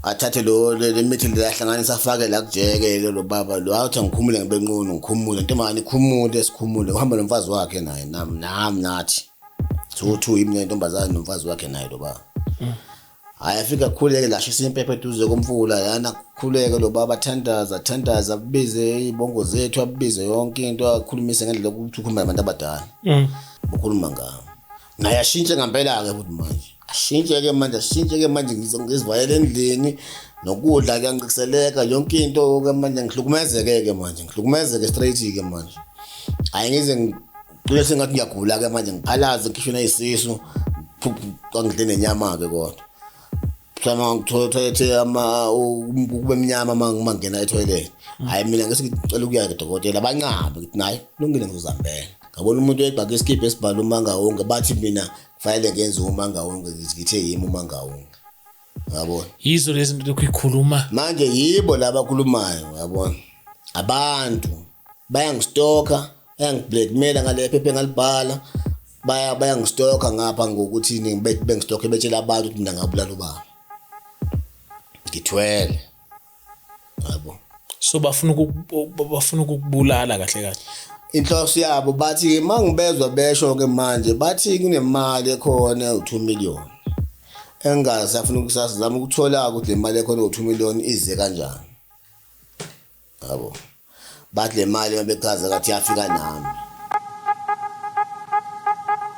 Athathe lo le mithi le ahlanganisa, afake la kujeke lo baba lo, athi ngikhumule ngibenqunu, ngikhumule ntombazane, ikhumule, sikhumule, uhamba nomfazi wakhe naye, nami nathi so two, yimi nentombazane nomfazi wakhe naye lo baba. Hhayi, afike akhuleke la, shisa impepho eduze komfula lana, kukhuleke lo baba, athandaze, athandaze, abize iy'bongo zethu, abize yonke into, akhulumise ngendlela yokuthi ukhuluma nabantu abadala. Ukhuluma ngami naye, ashintshe ngampela-ke futhi manje, ashintshe-ke manje, ashintshe-ke manje, ngizivalela endlini, nokudla kuyancikiseleka, yonke into-ke manje, ngihlukumezeke-ke manje, ngihlukumezeke straight-ke manje. Hhayi, ngize ngicule sengathi ngiyagula-ke manje, ngiphalaze, ngikhishwe neyisisu, angidle nenyama-ke, kodwa mhlawumbe ngithola toilet ama kube mnyama uma ngingena etoilet. Hhayi, mina ngese ngicela ukuya kudokotela, banqabe, ngithi naye kulungile, ngizozambela. Ngabona umuntu oyegqoke isikibha esibhalwe uMangawonke, bathi mina kufanele ngenze uMangawonke, ngithe yimi uMangawonke, yabona. Yizo lezi zinto lokhu ikhuluma. Manje yibo laba abakhulumayo, yabona, abantu bayangistalka, bayangi-blackmaila ngale phepha engalibhala, bayangistalka ngapha ngokuthi bengistalke, betshela abantu ukuthi mina ngabulala ubaba, ngithwele, yabo. So bafuna ukukubulala kahle kahle. Inhloso yabo, bathi uma ngibezwa besho-ke manje, bathi kunemali ekhona ewu-2 million, engazi afuna ukusazama ukuthola ukuthi le mali ekhona ewu-2 million ize kanjani, yabo. Bathi le mali mabechaza kathi yafika nami.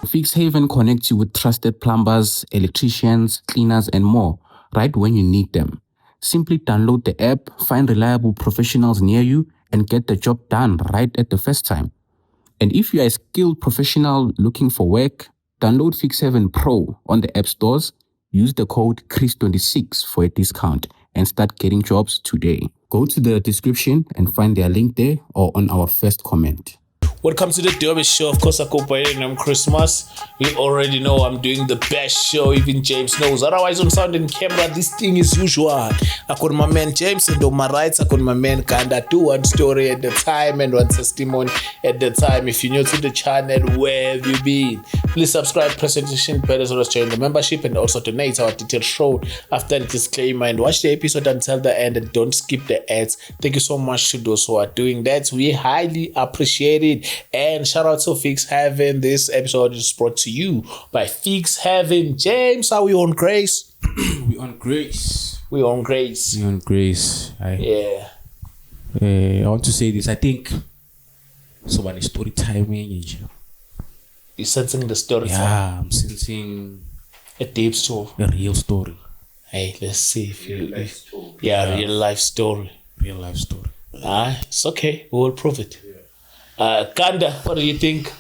Fixhaven connects you with trusted plumbers, electricians, cleaners, and more right when you need them. Simply download the app, find reliable professionals near you, and get the job done right at the first time. And if you are a skilled professional looking for work, download Fix7 Pro on the app stores, use the code CHRIS26 for a discount, and start getting jobs today. Go to the description and find their link there or on our first comment. Welcome to the Derby Show. Of course, I go by the name Christmas. You already know I'm doing the best show, even James knows. Otherwise, on sound and camera, this thing is usual. I got my man James, and on my right, I got my man Kanda. Do one story at the time and one testimony at the time. If you're new to the channel, where have you been? Please subscribe, press the notification bell as well as join the membership and also donate. Our detailed show after the disclaimer and watch the episode until the end and don't skip the ads. Thank you so much to those who are doing that. We highly appreciate it. And shout out to Fix Heaven. This episode is brought to you by Fix Heaven. James, are we on grace? We on grace. We on grace. We on grace. Yeah. I want to say this. I think so. When story timing, You're sensing the story. Yeah, I'm sensing a deep story, a real story. Hey, let's see if you. If, yeah, real life story. Real life story. It's okay. We will prove it. Yeah. Kanda, what do you think?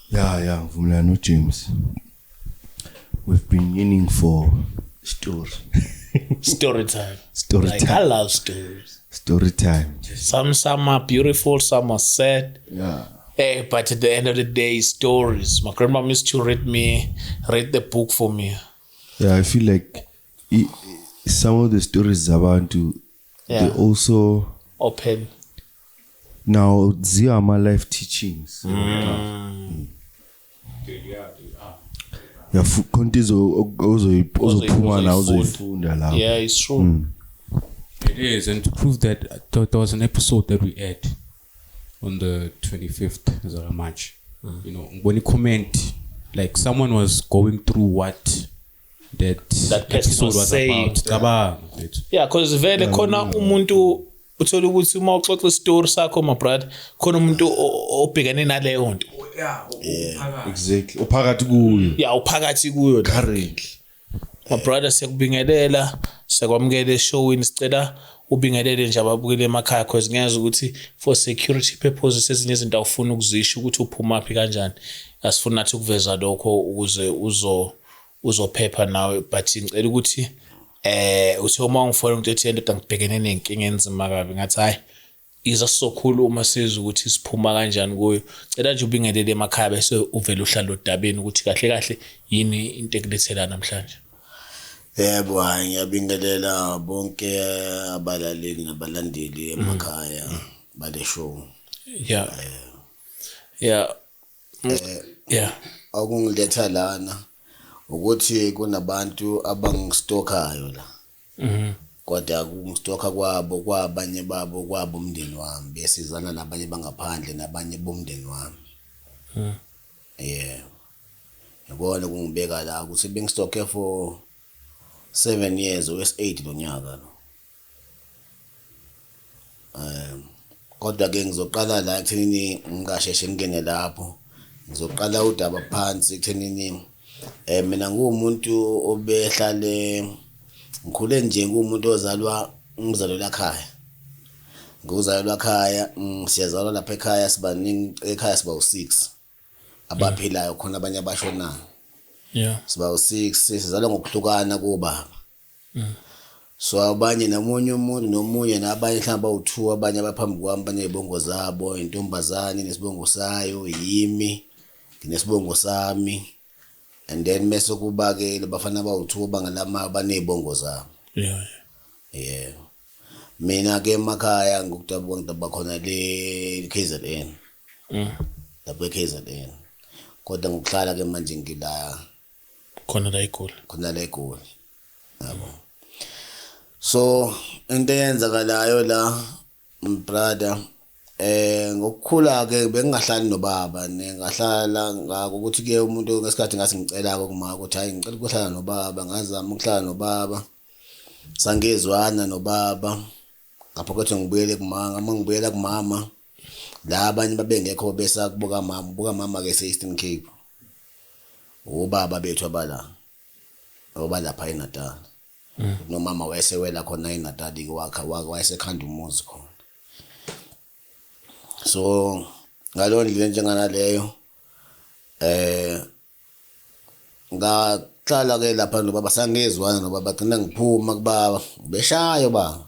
Yeah, ngivumelana James. We've been yearning for story. Story time. Story like, time. I love stories. Story time. Some are beautiful, some are sad. Yeah. Hey, but at the end of the day, stories. My grandma used to read the book for me. Yeah, I feel like some of the stories abantu, they also open. Now, these are my life teachings. Yeah, it's true. It is, and to prove that, there was an episode that we aired on the 25th of March. You know, when you comment, like someone was going through what that episode was saying. About. Yeah, because vele khona umuntu uthola ukuthi uma uxoxa story sakho, my brother, khona umuntu obhekene naleyo nto. Yeah, exactly. Uphakathi kuyo. Yeah, uphakathi kuyo. Currently. My brother, siyakubingelela, siyakwamukela eshowini, sicela ubingelele nje ababukele emakhaya because ngiyazi ukuthi for security purposes ezinye izinto awufuni ukuzisho ukuthi uphuma phi kanjani. Asifuni nathi ukuveza lokho ukuze uzophepha nawe, but ngicela ukuthi uthe uma ungifona umuntu ethi endoda ngibhekene nenkinga enzima kabi, ngathi hayi iza sizokhuluma uma sizwe ukuthi siphuma kanjani kuyo. Cela nje ubingelele emakhaya bese uvele uhlala odabeni ukuthi kahle kahle yini into ekulethela namhlanje. Yebo, hayi ngiyabingelela bonke abalaleli nabalandeli emakhaya bale show. Yeah. Yeah. Yeah. Okungiletha lana ukuthi kunabantu abangistokayo la. Kodwa ukungi-stalk-a kwabo kwabanye babo kwabo umndeni wami, besizana nabanye bangaphandle nabanye bomndeni wami. Yeah, yabona, kungibeka la ukuthi bengi-stalk-e for 7 years, owesi-8 lo nyaka lo. Kodwa ke ngizoqala la ekuthenini, ngingasheshe ngingene lapho, ngizoqala udaba phansi ekuthenini mina nguwumuntu obehlale ngikhule nje, nguwumuntu ozalwa, ngizalelwa ekhaya, nguzalelwa ekhaya. Siyazalwa lapha ekhaya, sibaningi ekhaya, siba u6 abaphilayo, khona abanye abashonayo. Siba u6, sizalwa ngokuhlukana kobaba. So abanye nomunye umuntu nomunye nabanye mhlawumbe bawu-2, abanye abaphambi kwami baney'bongo zabo, intombazane nesibongo sayo, yimi nginesibongo sami, and then mese kuba-ke labafana bawu-2 bangalama baney'bongo zabo. Yeah, mina-ke emakhaya ngokudabuka ngidabuka khona le KZN, lapho e-KZN, kodwa ngokuhlala-ke manje ngila Khona la eGoli. Khona la eGoli, yabo. So into eyenzakalayo la, brother, ngokukhula ke bengingahlali nobaba, ngahlala ngako ukuthi ke umuntu ngesikhathi ngathi ngicela kuma ukuthi hayi, ngicela ukuhlala nobaba, ngazama ukuhlala nobaba, sangezwana nobaba. Ngapho kuthi ngibuyele kumama, uma ngibuyela kumama la abanye babengekho, besa kubuka mama, buka mama ke se Eastern Cape, ubaba bethu abala obalapha eNatal, nomama wayesewela khona eNatal ke, wakha wayesekhanda umuzi khona. So ngaleyo ndlela njenganaleyo ngahlala ke lapha nobaba, sangezwana nobaba, gcina ngiphuma kubaba, beshayo baba.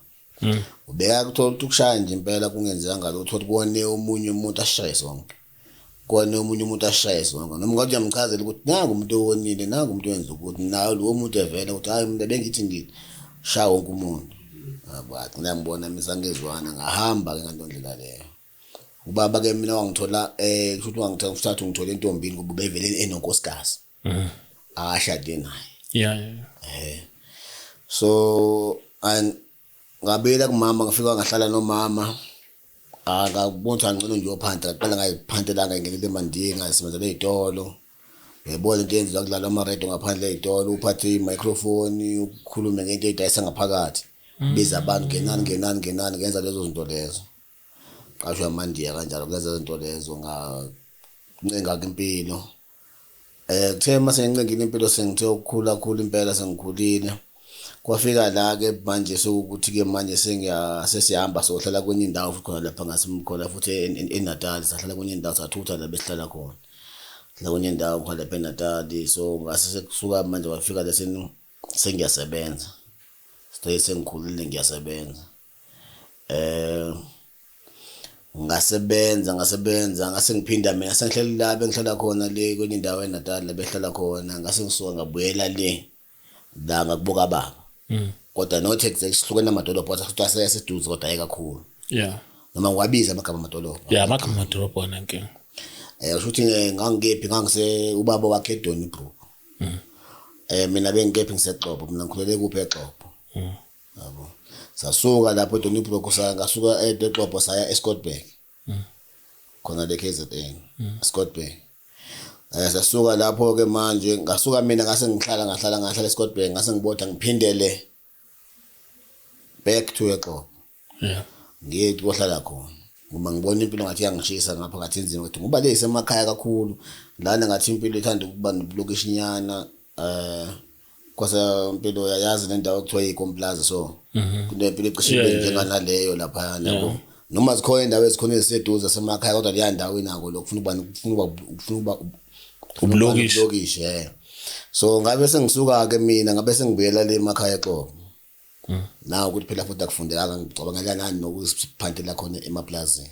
Ubeka kuthola ukuthi ukushaya nje impela kungenzeka lutho, ukuthi kone omunye umuntu asishaye sonke, kone omunye umuntu asishaye sonke, noma ngathi uyamchazela ukuthi nangu umuntu owonile, nangu umuntu owenza ukuthi, nayo lowo muntu evela ukuthi hayi, mina bengithi ngishaya wonke umuntu. Yabo, agcina ngibona mina sangezwana, ngahamba ke ngaleyo ndlela leyo. Ubaba ke mina wangithola, kusho ukuthi wangithola usathu ngithola intombini ngoba ubevele enonkosikazi akashade naye. So and ngabuyela kumama, ngafika ngahlala nomama. Ah, ngabona ukuthi angcono nje uyophanta, ngaqala ngayiphantela, ngangenela emandini, ngasebenzela ey'tolo. Uyayibona into eyenziwa kudlalwa amaredo ngaphandle ey'tolo, uphathe i-microphone ukhulume ngento ey'dayisa ngaphakathi, biza abantu, ngenani, ngenani, ngenani. Ngenza lezo zinto lezo, qashwa amandiya kanjalo, ngenza lezo zinto lezo, ngancenga impilo. Kuthe mase ngincengile impilo, sengithe ukukhula khula impela, sengikhulile, kwafika la ke manje sekukuthi ke manje sengiya sesihamba sohlala kwenye indawo futhi khona lapha ngasemkhona futhi eNatal, sahlala kwenye indawo, sathutha la besihlala khona, hlala kwenye indawo khona lapha eNatal. So ngase sekusuka manje kwafika la sengiyasebenza, sengikhulile, ngiyasebenza. Ngasebenza, ngasebenza, ngase ngiphinda mina sengihleli la bengihlala khona le kwenye indawo eNatal la behlala khona, ngase ngisuka ngabuyela le la ngakubuka baba, kodwa not exactly, sihlukene amadolobha, kodwa aseduze, kodwa hayi kakhulu. Noma ngiwabiza amagama amadolobha? Yeah, amagama amadolobha wona inkinga. Kusho ukuthi ngangikephi? Ngangise ubaba wakhe eDonnybrook. Mina bengikephi? NgiseXobho mina, ngikhulele kuphi? EXobho, yabo. Sasuka lapho eDonnybrook, ngasuka eXobho saya eScottburgh khona le KZN, Scottburgh. Sasuka lapho ke manje, ngasuka mina ngase ngihlala, ngahlala, ngahlala eScottburgh, ngase ngibotha ngiphindele back to eXobho. Ngiye kohlala khona ngoba ngibona impilo ngathi iyangishisa ngapha, ngathi inzima, ngathi ngoba le isemakhaya kakhulu lana, ngathi impilo ithanda ukuba nobulokishinyana. Kwasa impilo yayazi nendawo ekuthiwa yikomplaza, so kunempilo ecishe ibe njenganaleyo lapha, yabo, noma zikhona indawo ezikhona eziseduze semakhaya, kodwa leya ndawo inako lokho kufuna ukuba Ubulokishi. Ubulokishi, so ngabe sengisuka ke mina, ngabe sengibuyela le emakhaya eXobho nawe, ukuthi phela futhi akufundekanga, ngicabangela nani nokuziphantela khona emaplazini.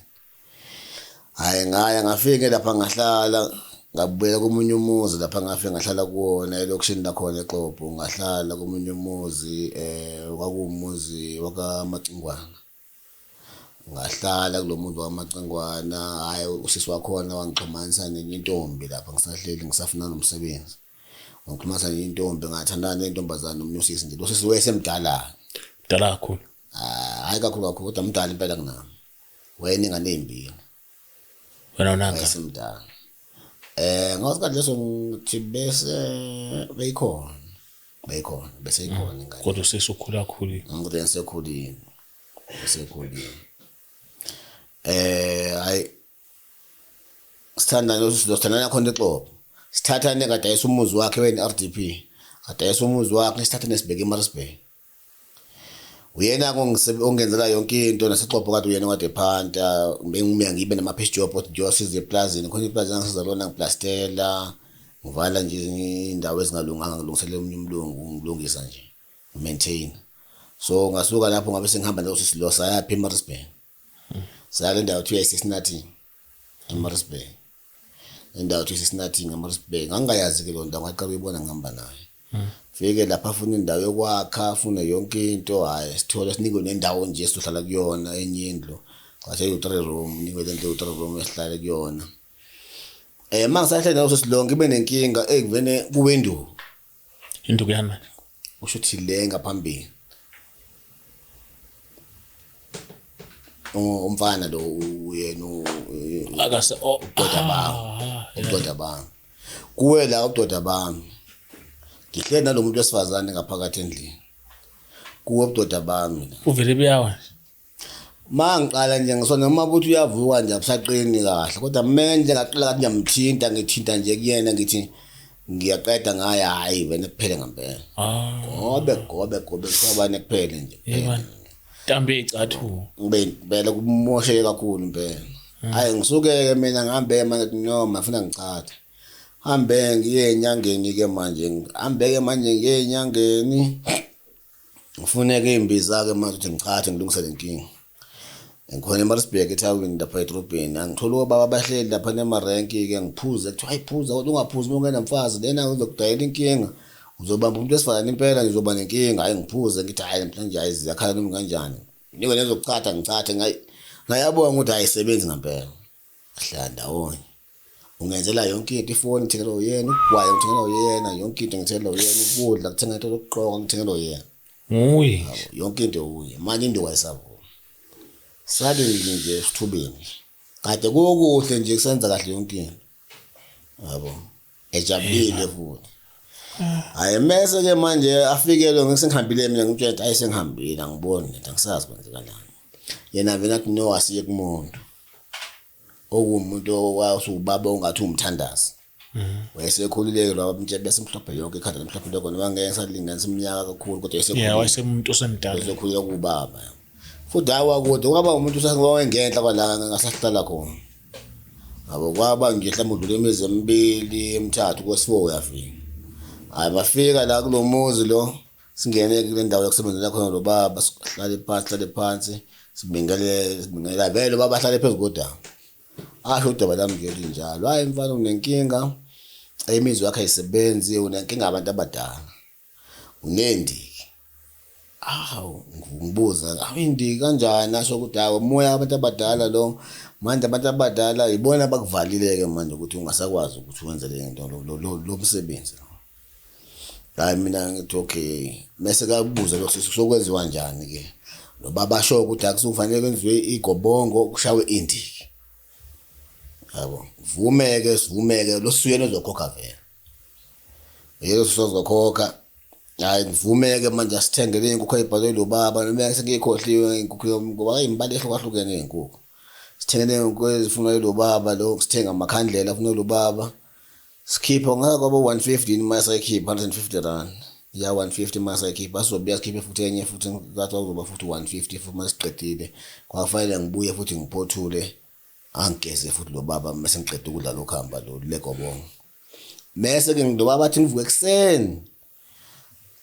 Hhayi, ngaya ngafike lapha ngahlala, ngabuyela komunye umuzi lapha, ngafike ngahlala kuwona elokishini lakhona eXobho, ngahlala komunye umuzi, kwakuwumuzi wakaMacingwana. Ngahlala kulo muzi wakaMacingwana. Hhayi, usisi wakhona wangixhumanisa nenye intombi lapha ngisahleli ngisafuna nomsebenzi, wangixhumanisa nenye intombi, ngathandana nentombazane nomunye usisi nje, lo sisi wayesemdala. Mdala kakhulu. Ah, hayi kakhulu kakhulu kodwa mdala impela kunami. Wayenengane ezimbili. Wena unanga. Wayesemdala. Ngasikhathi leso ngithi bese beyikhona. Beyikhona, bese ikhona ingane. Kodwa usesukhula kakhulu. Ngikuthi ngisekhulile. Ngisekhulile. Hayi sithandana sithandana khona eXopo. Sithathane kadayisa umuzi wakhe wena RDP. Adayisa umuzi wakhe sithathane sibheke eMaritzburg. Uyena ongenzela yonke into naseXopo kade uyena kade phanta bengimiya ngibe nama-piece job othi njengoba size eplazini khona iplazi engisiza lona ngiplastela ngivala nje indawo ezingalunganga ngilungiselela omunye umlungu ngilungisa nje maintain. So ngasuka lapho ngabe sengihamba nalosisi lo sayaphi eMaritzburg. Saya le ndawo kuthiwa iseSinathini eMaritzburg. Indawo kuthiwa iseSinathini eMaritzburg. Ngangingayazi-ke leyo ndawo ngaqala ukuyibona ngihamba naye. Fike lapha afuna indawo yokwakha, afune yonke into, hhayi sithole sinikwe nendawo nje esizohlala kuyona enye indlu. Kwase ewu-three room, nikwe le ndlu ewu-three room esihlale kuyona. Uma ngisahleli naloso silongo ibe nenkinga ekuvene kuwe induku. Induku yani manje? Kusho ukuthi le ngaphambili. Umfana lo uyena Akase oh ubudoda bami. Ubudoda bami. Kuwe la ubudoda bami. Ngihleli nalo muntu wesifazane ngaphakathi endlini. Kuwe ubudoda bami la. Uvele buyawa nje. Ma ngiqala nje ngisona noma ukuthi uyavuka nje abusaqini kahle kodwa mina nje ngaqala ngathi ngiyamthinta ngithinta nje kuyena ngithi ngiyaqeda ngaye hayi wena kuphele ngempela. Gobe gobe gobe kusobane kuphele nje. Yebani. Ntambe icathu. Ngibe impela kumosheke kakhulu impela. Hayi ngisuke-ke mina ngihambe manje noma ngifuna ngichathe. Hambe ngiye enyangeni ke manje, ngihambe ke manje ngiye enyangeni. Ngifuneke imbiza ke manje ukuthi ngichathe ngilungise le nkinga. Ngikhona eMaritzburg ethawini lapha edrobheni. Angithola obaba abahleli lapha nemarenki ke ngiphuze kuthiwa hayi phuza kodwa ungaphuzi uma ungenamfazi lena uzokudayela inkinga. Uzobamba umuntu wesifazane impela nje uzoba nenkinga. Hayi ngiphuze ngithi hayi namhlanje hayi ziyakhala noma kanjani. Nginikwe nezokuchatha ngichathe ngayabonga ukuthi ayisebenzi ngempela. Sihlala ndawonye. Ungenzela yonke into ifoni ngithengela uyena, ugwayi ngithengela uyena, yonke into ngithengela uyena, ukudla ngithenga into yokugqoka ngithengela uyena. Nguye. Yonke into uye. Manje into wayesavuka. Suddenly nje esithubeni. Kade kukuhle nje kusenza kahle yonke into. Yabo. Ejabulile futhi. Hayi mese ke manje afikelwe ngisengihambile mina ngimtshela hayi sengihambile angiboni lento angisazi kwenzekalani. Yena vele athi no asiye kumuntu. Okuwumuntu owasubaba ongathi umthandazi. Wayesekhulile lo mtshela bese mhlophe yonke ikhanda lemhlophe lokho noma ngeke ngisalinganisa iminyaka kakhulu kodwa Yeah, wayesemuntu osemdala. Wayesekhulile kubaba. Futhi hawa kude kwaba umuntu usawengenhla kwala ngasahlala khona. Yabo kwaba nje mhlawumbe udlule imizi emibili emithathu kwesi-4 uyafika. Hayi bafika la kulomuzi lo singene kule ndawo yokusebenzela khona lo baba sihlale phansi sihlale phansi sibingelele sibingelela vele baba ahlale phezu kodaba. Asho udaba lami nje linjalo. Hayi mfana unenkinga imizwa yakhe ayisebenzi unenkinga abantu abadala. Unendiki. Awu ngibuza awu indiki kanjani asho ukuthi hayi umoya abantu abadala lo manje abantu abadala ibona abakuvalile ke manje ukuthi ungasakwazi ukuthi wenze le nto lo msebenzi. Hayi mina ngithi okay mase kabuza lo sisi sokwenziwa kanjani ke lo baba asho ukuthi akusufanele kwenziwe igobongo kushawe indiki. Yabo vumeke sivumeke lo suyena ozokhokha vele. Yebo sizokhokha. Hayi ngivumeke manje asithengele inkukhu ayibhalwe lo baba noma sengikhohliwe inkukhu ngoba imibala ehlukahlukene inkukhu. Sithengele inkukhu ezifunwa lo baba lo sithenga amakhandlela afunwa lo baba. Sikhipha ngaka kwabo 150 imali sayikhipha 150 rand. Ya 150 imali sayikhipha sizobuya sikhiphe futhi enye futhi ngathi kuzoba futhi 150 futhi masiqedile. Kwafanele ngibuye futhi ngiphothule angigeze futhi lo baba mase ngiqeda ukudla lokhamba lo legobongo. Mese ke lo baba athi ngivuke ekuseni.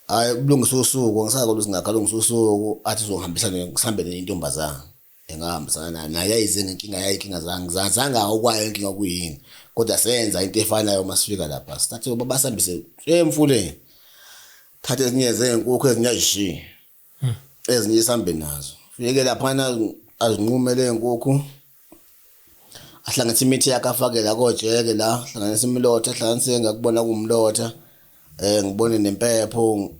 Hayi kulungisa usuku ngisakho luzingakhalungisa usuku athi uzohambisana ngisambe nentombazana. Engahambisana naye naye ayize ngenkinga yayinkinga zange okwayo inkinga kuyini kodwa senza into efanayo masifika lapha sithathe baba sihambise emfuleni thathe ezinye zenkukhu ezinye azishiye ezinye sihambe nazo fike laphana azinqumele inkukhu ahlanganise imithi yakhe afake la kojeke la ahlanganise imilotha ahlanganise ngakubona kumlotha ngibone nempepho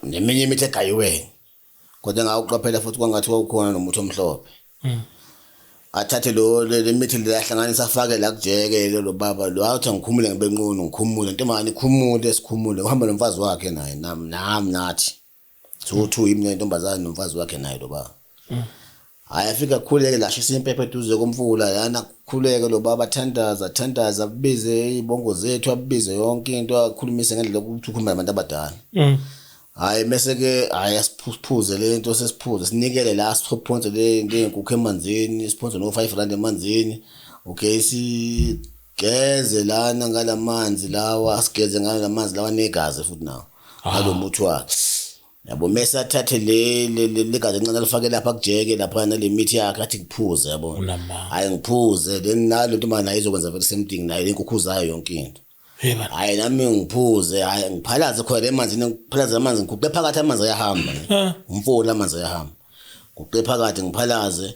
neminye imithi egayiwe. Kodwa ngawuqaphela futhi kwangathi kwakukhona nomuthi omhlophe. Athathe lo le mithi le ahlanganisa afake la kujeke lo baba lo, athi angikhumule ngibenqunu, ngikhumule ntombazane ikhumule, sikhumule, uhamba nomfazi wakhe naye, nami nami nathi two yimi nentombazane nomfazi wakhe naye lo baba. Hhayi, afike akhuleke la, shisa impepho eduze komfula lana, kukhuleke lo baba, athandaze, athandaze, abize iy'bongo zethu, abize yonke into, akhulumise ngendlela yokuthi ukhuluma nabantu abadala. Hhayi, mese-ke hhayi asiphuze le nto, sesiphuze sinikele la, siphonse le nto ey'nkukhu emanzini, siphonse no-5 rand emanzini. Okay, sigeze lana ngalamanzi lawa, sigeze ngalamanzi lawa negazi futhi nawo ngalo muthi wakhe. Yabo, mese athathe le gazi encane alifake lapha kujeke lapha nale mithi yakhe, athi ngiphuze, yabo. Unamanga. Hhayi, ngiphuze, then nalo ntombazane nayo izokwenza vele same thing nayo, inkukhu zayo yonke into. Hey bana. Hhayi, nami ngiphuze, hhayi ngiphalaze khona emanzini, ngiphalaze amanzi, ngiguqe phakathi, amanzi ayahamba, umfula amanzi ayahamba. Guqe phakathi ngiphalaze,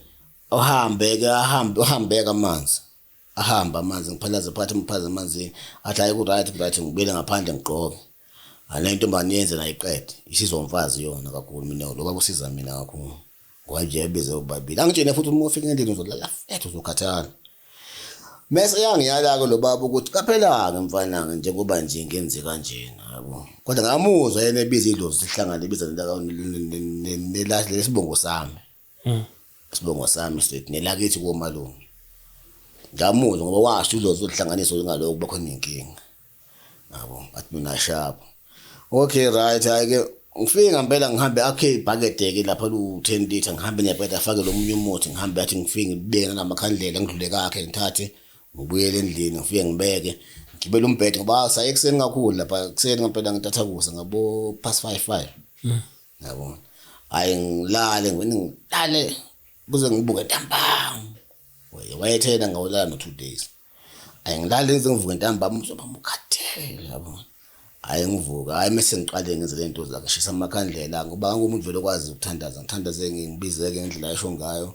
ahambe-ke, ahambe, ahambeke amanzi. Ahamba amanzi, ngiphalaze phakathi, ngiphalaze emanzini. Athi hhayi ku-right, ku-right, ngibuyele ngaphandle ngigqoke. Hhayi, le ntombazane iyenze nayo iqede. Isizwa umfazi yona kakhulu, mina lo baba usiza mina kakhulu. Ngoba nje ebize bobabili. Angitshene futhi uma ufika endlini uzolala fethu, uzokhathala. Mese yangiyala-ke lo baba ukuthi qaphela-ke mfana-ke njengoba nje ngenze kanjena, yabo. Kodwa ngamuzwa yena ebiza idlozi sihlangane, ebiza lesibongo sami. Isibongo sami straight nelakithi komalume. Ngamuzwa ngoba washo idlozi uzolihlanganisa ngalokho kuba khona inkinga. Yabo, athi mina sharp. Okay, right, hhayi-ke ngifike ngempela ngihambe akhe ibhakede-ke lapha lu-10 litre, ngihambe nebhakede afake lo munye umuthi, ngihambe athi ngifike ngibeke nalamakhandlela, ngidlule kakhe ngithathe ngibuyele endlini, ngifike ngibeke, ngigibele umbhede ngoba saye ekuseni kakhulu lapha, ekuseni ngempela ngintathakusa ngabo past 5 5. Yabo. Hhayi ngilale, ngivele ngilale kuze ngibuke ntambama. Wayethena ngawulala no 2 days. Hhayi ngilale ngize ngivuke ntambama, umzimba wami ukhathele, yabo. Hhayi ngivuka, hhayi mese ngiqale ngenze le nto zakhe, shisa amakhandlela ngoba ngumuntu vele okwazi ukuthandaza, ngithandaze ngibizeke ngendlela ayisho ngayo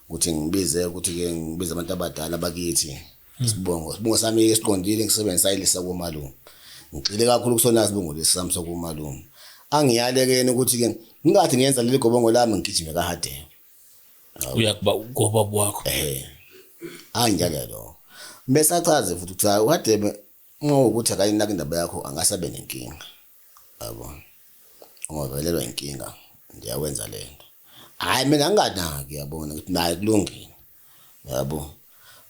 ukuthi ngibize ukuthi-ke ngibize abantu abadala bakithi. Isibongo, isibongo sami esiqondile ngisebenzisa ilisa komalume. Ngigxile kakhulu kusona isibongo lesi sami sokomalume. Angiyale-ke ukuthi-ke ngingathi ngiyenza leli gobongo lami ngigijime kaHadebe. Uyakuba kobaba wakho. Angiyale lo. Bese achaze futhi ukuthi hayi uHadebe uma ukuthi akayinaki indaba yakho angasabe nenkinga. Yabo. Ungavelelwa inkinga ndiyawenza lento. Hhayi mina nginganaki, yabona ukuthi naye kulungile. Yabo.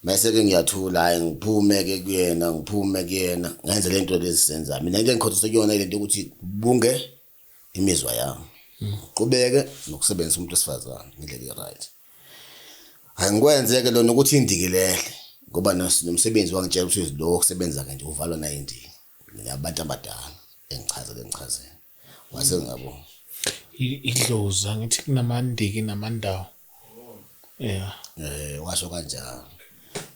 Mese ke ngiyathula, hhayi ngiphume ke kuyena, ngiphume kuyena, ngenze lento lezi senzayo. Mina into engikhothise kuyona lento ukuthi bunge imizwa yami. Ngiqhubeke nokusebenzisa umuntu wesifazane ngendlela e-right. Angikwenze-ke lona ukuthi indikilehle ngoba nomsebenzi wangitshela ukuthi lo okusebenza-ke nje uvalwa nayindiki. Nabantu abadala engichazele engichazele. Wase ngabo. Idlozi angithi kunamandiki namandawo. Yeah. Washo kanjalo.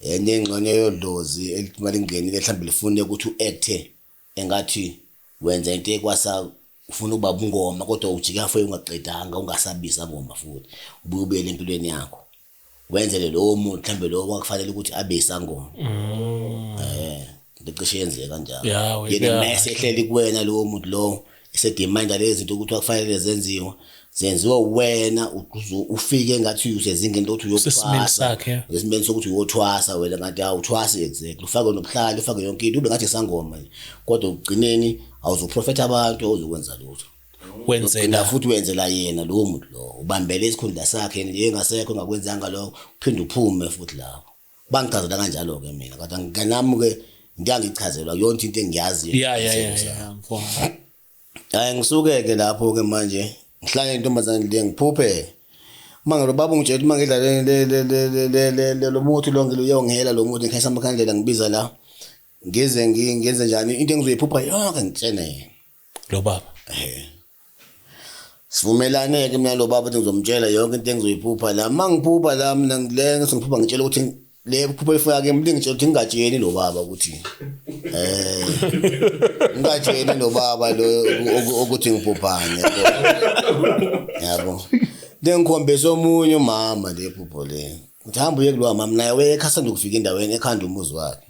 Enye ingxenye yodlozi elithi malingenile mhlawumbe lifune ukuthi u-acte engathi wenza into ekwasa ufuna ukuba bungoma kodwa ujika futhi ungaqedanga ungasabisa ngoma futhi ubuye ubuyele empilweni yakho. Wenzele lowo muntu mhlawumbe lowo kwakufanele ukuthi abe isangoma. Into cishe yenzeke kanjalo. Yena mase ehleli kuwena lowo muntu lowo esedemanda lezi zinto ukuthi akufanele zenziwe. Zenziwa wena ufike ngathi usezingeni lokuthi uyothwasa. Esimeni sokuthi uyothwasa wena ngathi awuthwasi exactly. Ufake nobuhlali, ufake yonke into ube ngathi isangoma nje. Kodwa ugcineni awuzoprofetha abantu, awuzokwenza lutho. Wenzela futhi wenzela yena lowo muntu lowo. Ubambele isikhundla sakhe nje engasekho engakwenzanga lokho, uphinde uphume futhi lapho. Bangichazela kanjalo ke mina. Kodwa nami ke ngiyangichazelwa yonke into engiyaziyo. Yeah. Hayi ngisuke ke lapho ke manje ngihlale intombazane le ngiphuphe. Manje lo baba ungitshela uma ngidla le lo muthi lo ngiyongihela lo muthi ngikhanyisa amakhandlela ngibiza la. Ngize ngenze njani into engizoyiphupha yonke ngitshene yena. Lo baba. Sivumelane ke mina lo baba ukuthi ngizomtshela yonke into engizoyiphupha la. Mangiphupha la mina ngile ngiphupha ngitshela ukuthi le phupho efika ke mina ngitshela ukuthi ngingatsheli lo baba ukuthi ngingatsheli lo baba lo ukuthi ngiphuphane. Yabo. Lengikhombisa omunye umama le phupho le. Ngithi hamba uye kulowa mama naye wayekhasanda ukufika endaweni ekhanda umuzi wakhe.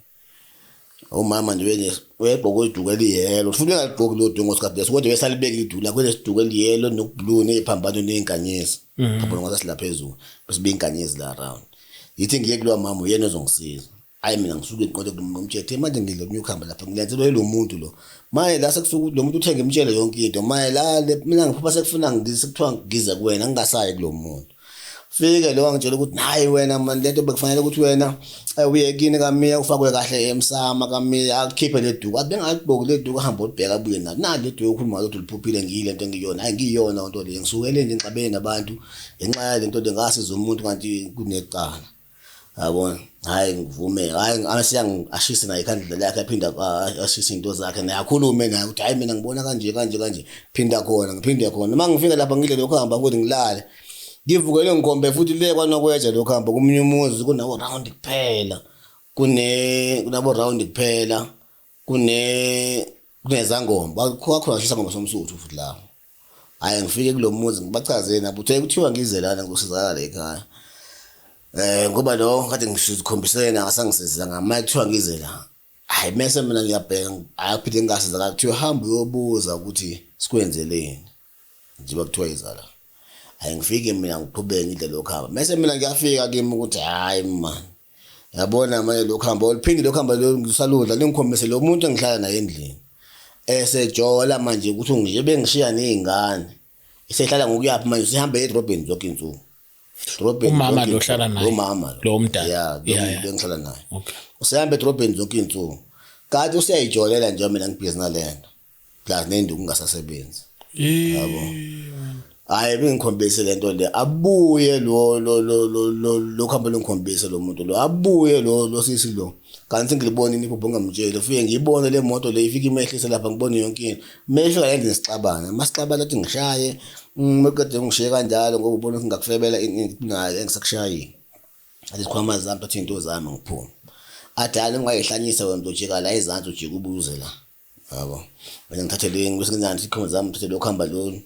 Umama nje wene wegqoka iduku eliyelo, futhi bengaligqoki lo duku ngosikhathi leso, kodwa besalibeka iduku lakho lesiduku eliyelo nokublue neziphambano nezinkanyezi. Phambano ngathi phezulu, bese biyinkanyezi la round. Yithi ngiye kulowa mama, uyena ozongisiza. Hayi, mina ngisuke ngiqonde kumtshethe manje, ngidle kunyukhamba lapha, ngilenzelwe lo muntu lo. Manje la sekusuka lo muntu uthe ngimtshele yonke into. Manje la mina ngiphupha sekufuna ngize, kuthiwa ngize kuwena, ngingasayi kulo muntu. Fike lo wangitshela ukuthi hayi wena man, lento bekufanele ukuthi wena uye kini kaMiya, ufakwe kahle emsama kaMiya, akukhiphe le duku. Athi bengaligqoki le duku, ahambe olibheka abuye nalo. Nali le duku okhuluma ukuthi uliphuphile, ngiyile nto engiyona. Hayi, ngiyona nto le, ngisukele nje ngixabene nabantu ngenxa yale nto le, ngasiza umuntu kanti kunecala. Yabona, hayi ngivume, hayi amasiya ashise naye ikhandlela lakhe, aphinda ashise into zakhe naye, akhulume naye ukuthi hayi mina ngibona kanje kanje kanje, phinda khona, ngiphinde khona. Uma ngifika lapha ngidle lokho, hamba futhi ngilale, ngivukele ngikhombe futhi le kwanokweja lokho, hamba komunye umuzi kunawo round kuphela, kunabo round kuphela, kunezangoma kwakhona, isangoma somsuthu futhi lapho. Hhayi, ngifike kulo muzi ngibachazele nabo ukuthi kuthiwa ngize lana ngizosizakala la ekhaya, ngoba lo kade ngisikhombisene akasangisizanga, manje kuthiwa ngize la. Hhayi, mese mina ngiyabheka, hhayi phinde ngingasizakala, kuthiwa hamba uyobuza ukuthi sikwenzeleni njengoba kuthiwa iza la. Hhayi, ngifike mina ngiqhubeke ngidle lokhu hamba, mese mina ngiyafika kimi ukuthi hhayi man, yabona manje lokhu hamba oluphinde lokhu hamba ngisaludla, lingikhombise lo muntu engihlala naye endlini esejola manje, ukuthi nje bengishiya ney'ngane, esehlala ngokuyaphi manje, sihambe edrobheni zonke iy'nsuku. Edrobheni. Umama lo ohlala naye? Umama lo. Lo omdala? Ya, lo engihlala naye. Usehamba edrobheni zonke iy'nsuku, kanti useyayijolela nje, mina ngibhizi nalento plus nenduku ngingasasebenzi. Yabo, hayi bengikhombise lento le, abuye lo lo lo lo lo lo kuhamba longikhombise lo muntu lo, abuye lo lo sisi lo, kanti ngilibona iphupho ngamtsheli, ufike ngiyibone le moto le ifike imehlise lapha, ngibone yonke into. Mefika endlini sixabana, masixabana athi ngishaye, meqede ngishiye kanjalo ngoba ubona ukuthi ngakufebela naye engisakushayile. Athi sikhwama zami, athi into zami, ngiphume. Athi hayi, ungayihlanyisa wena, ujika la ezansi, ujika ubuze la. Yabo, mina ngithathe le, bese ngenzani, isikhwama zami, ngithathe lokhu hamba lolu,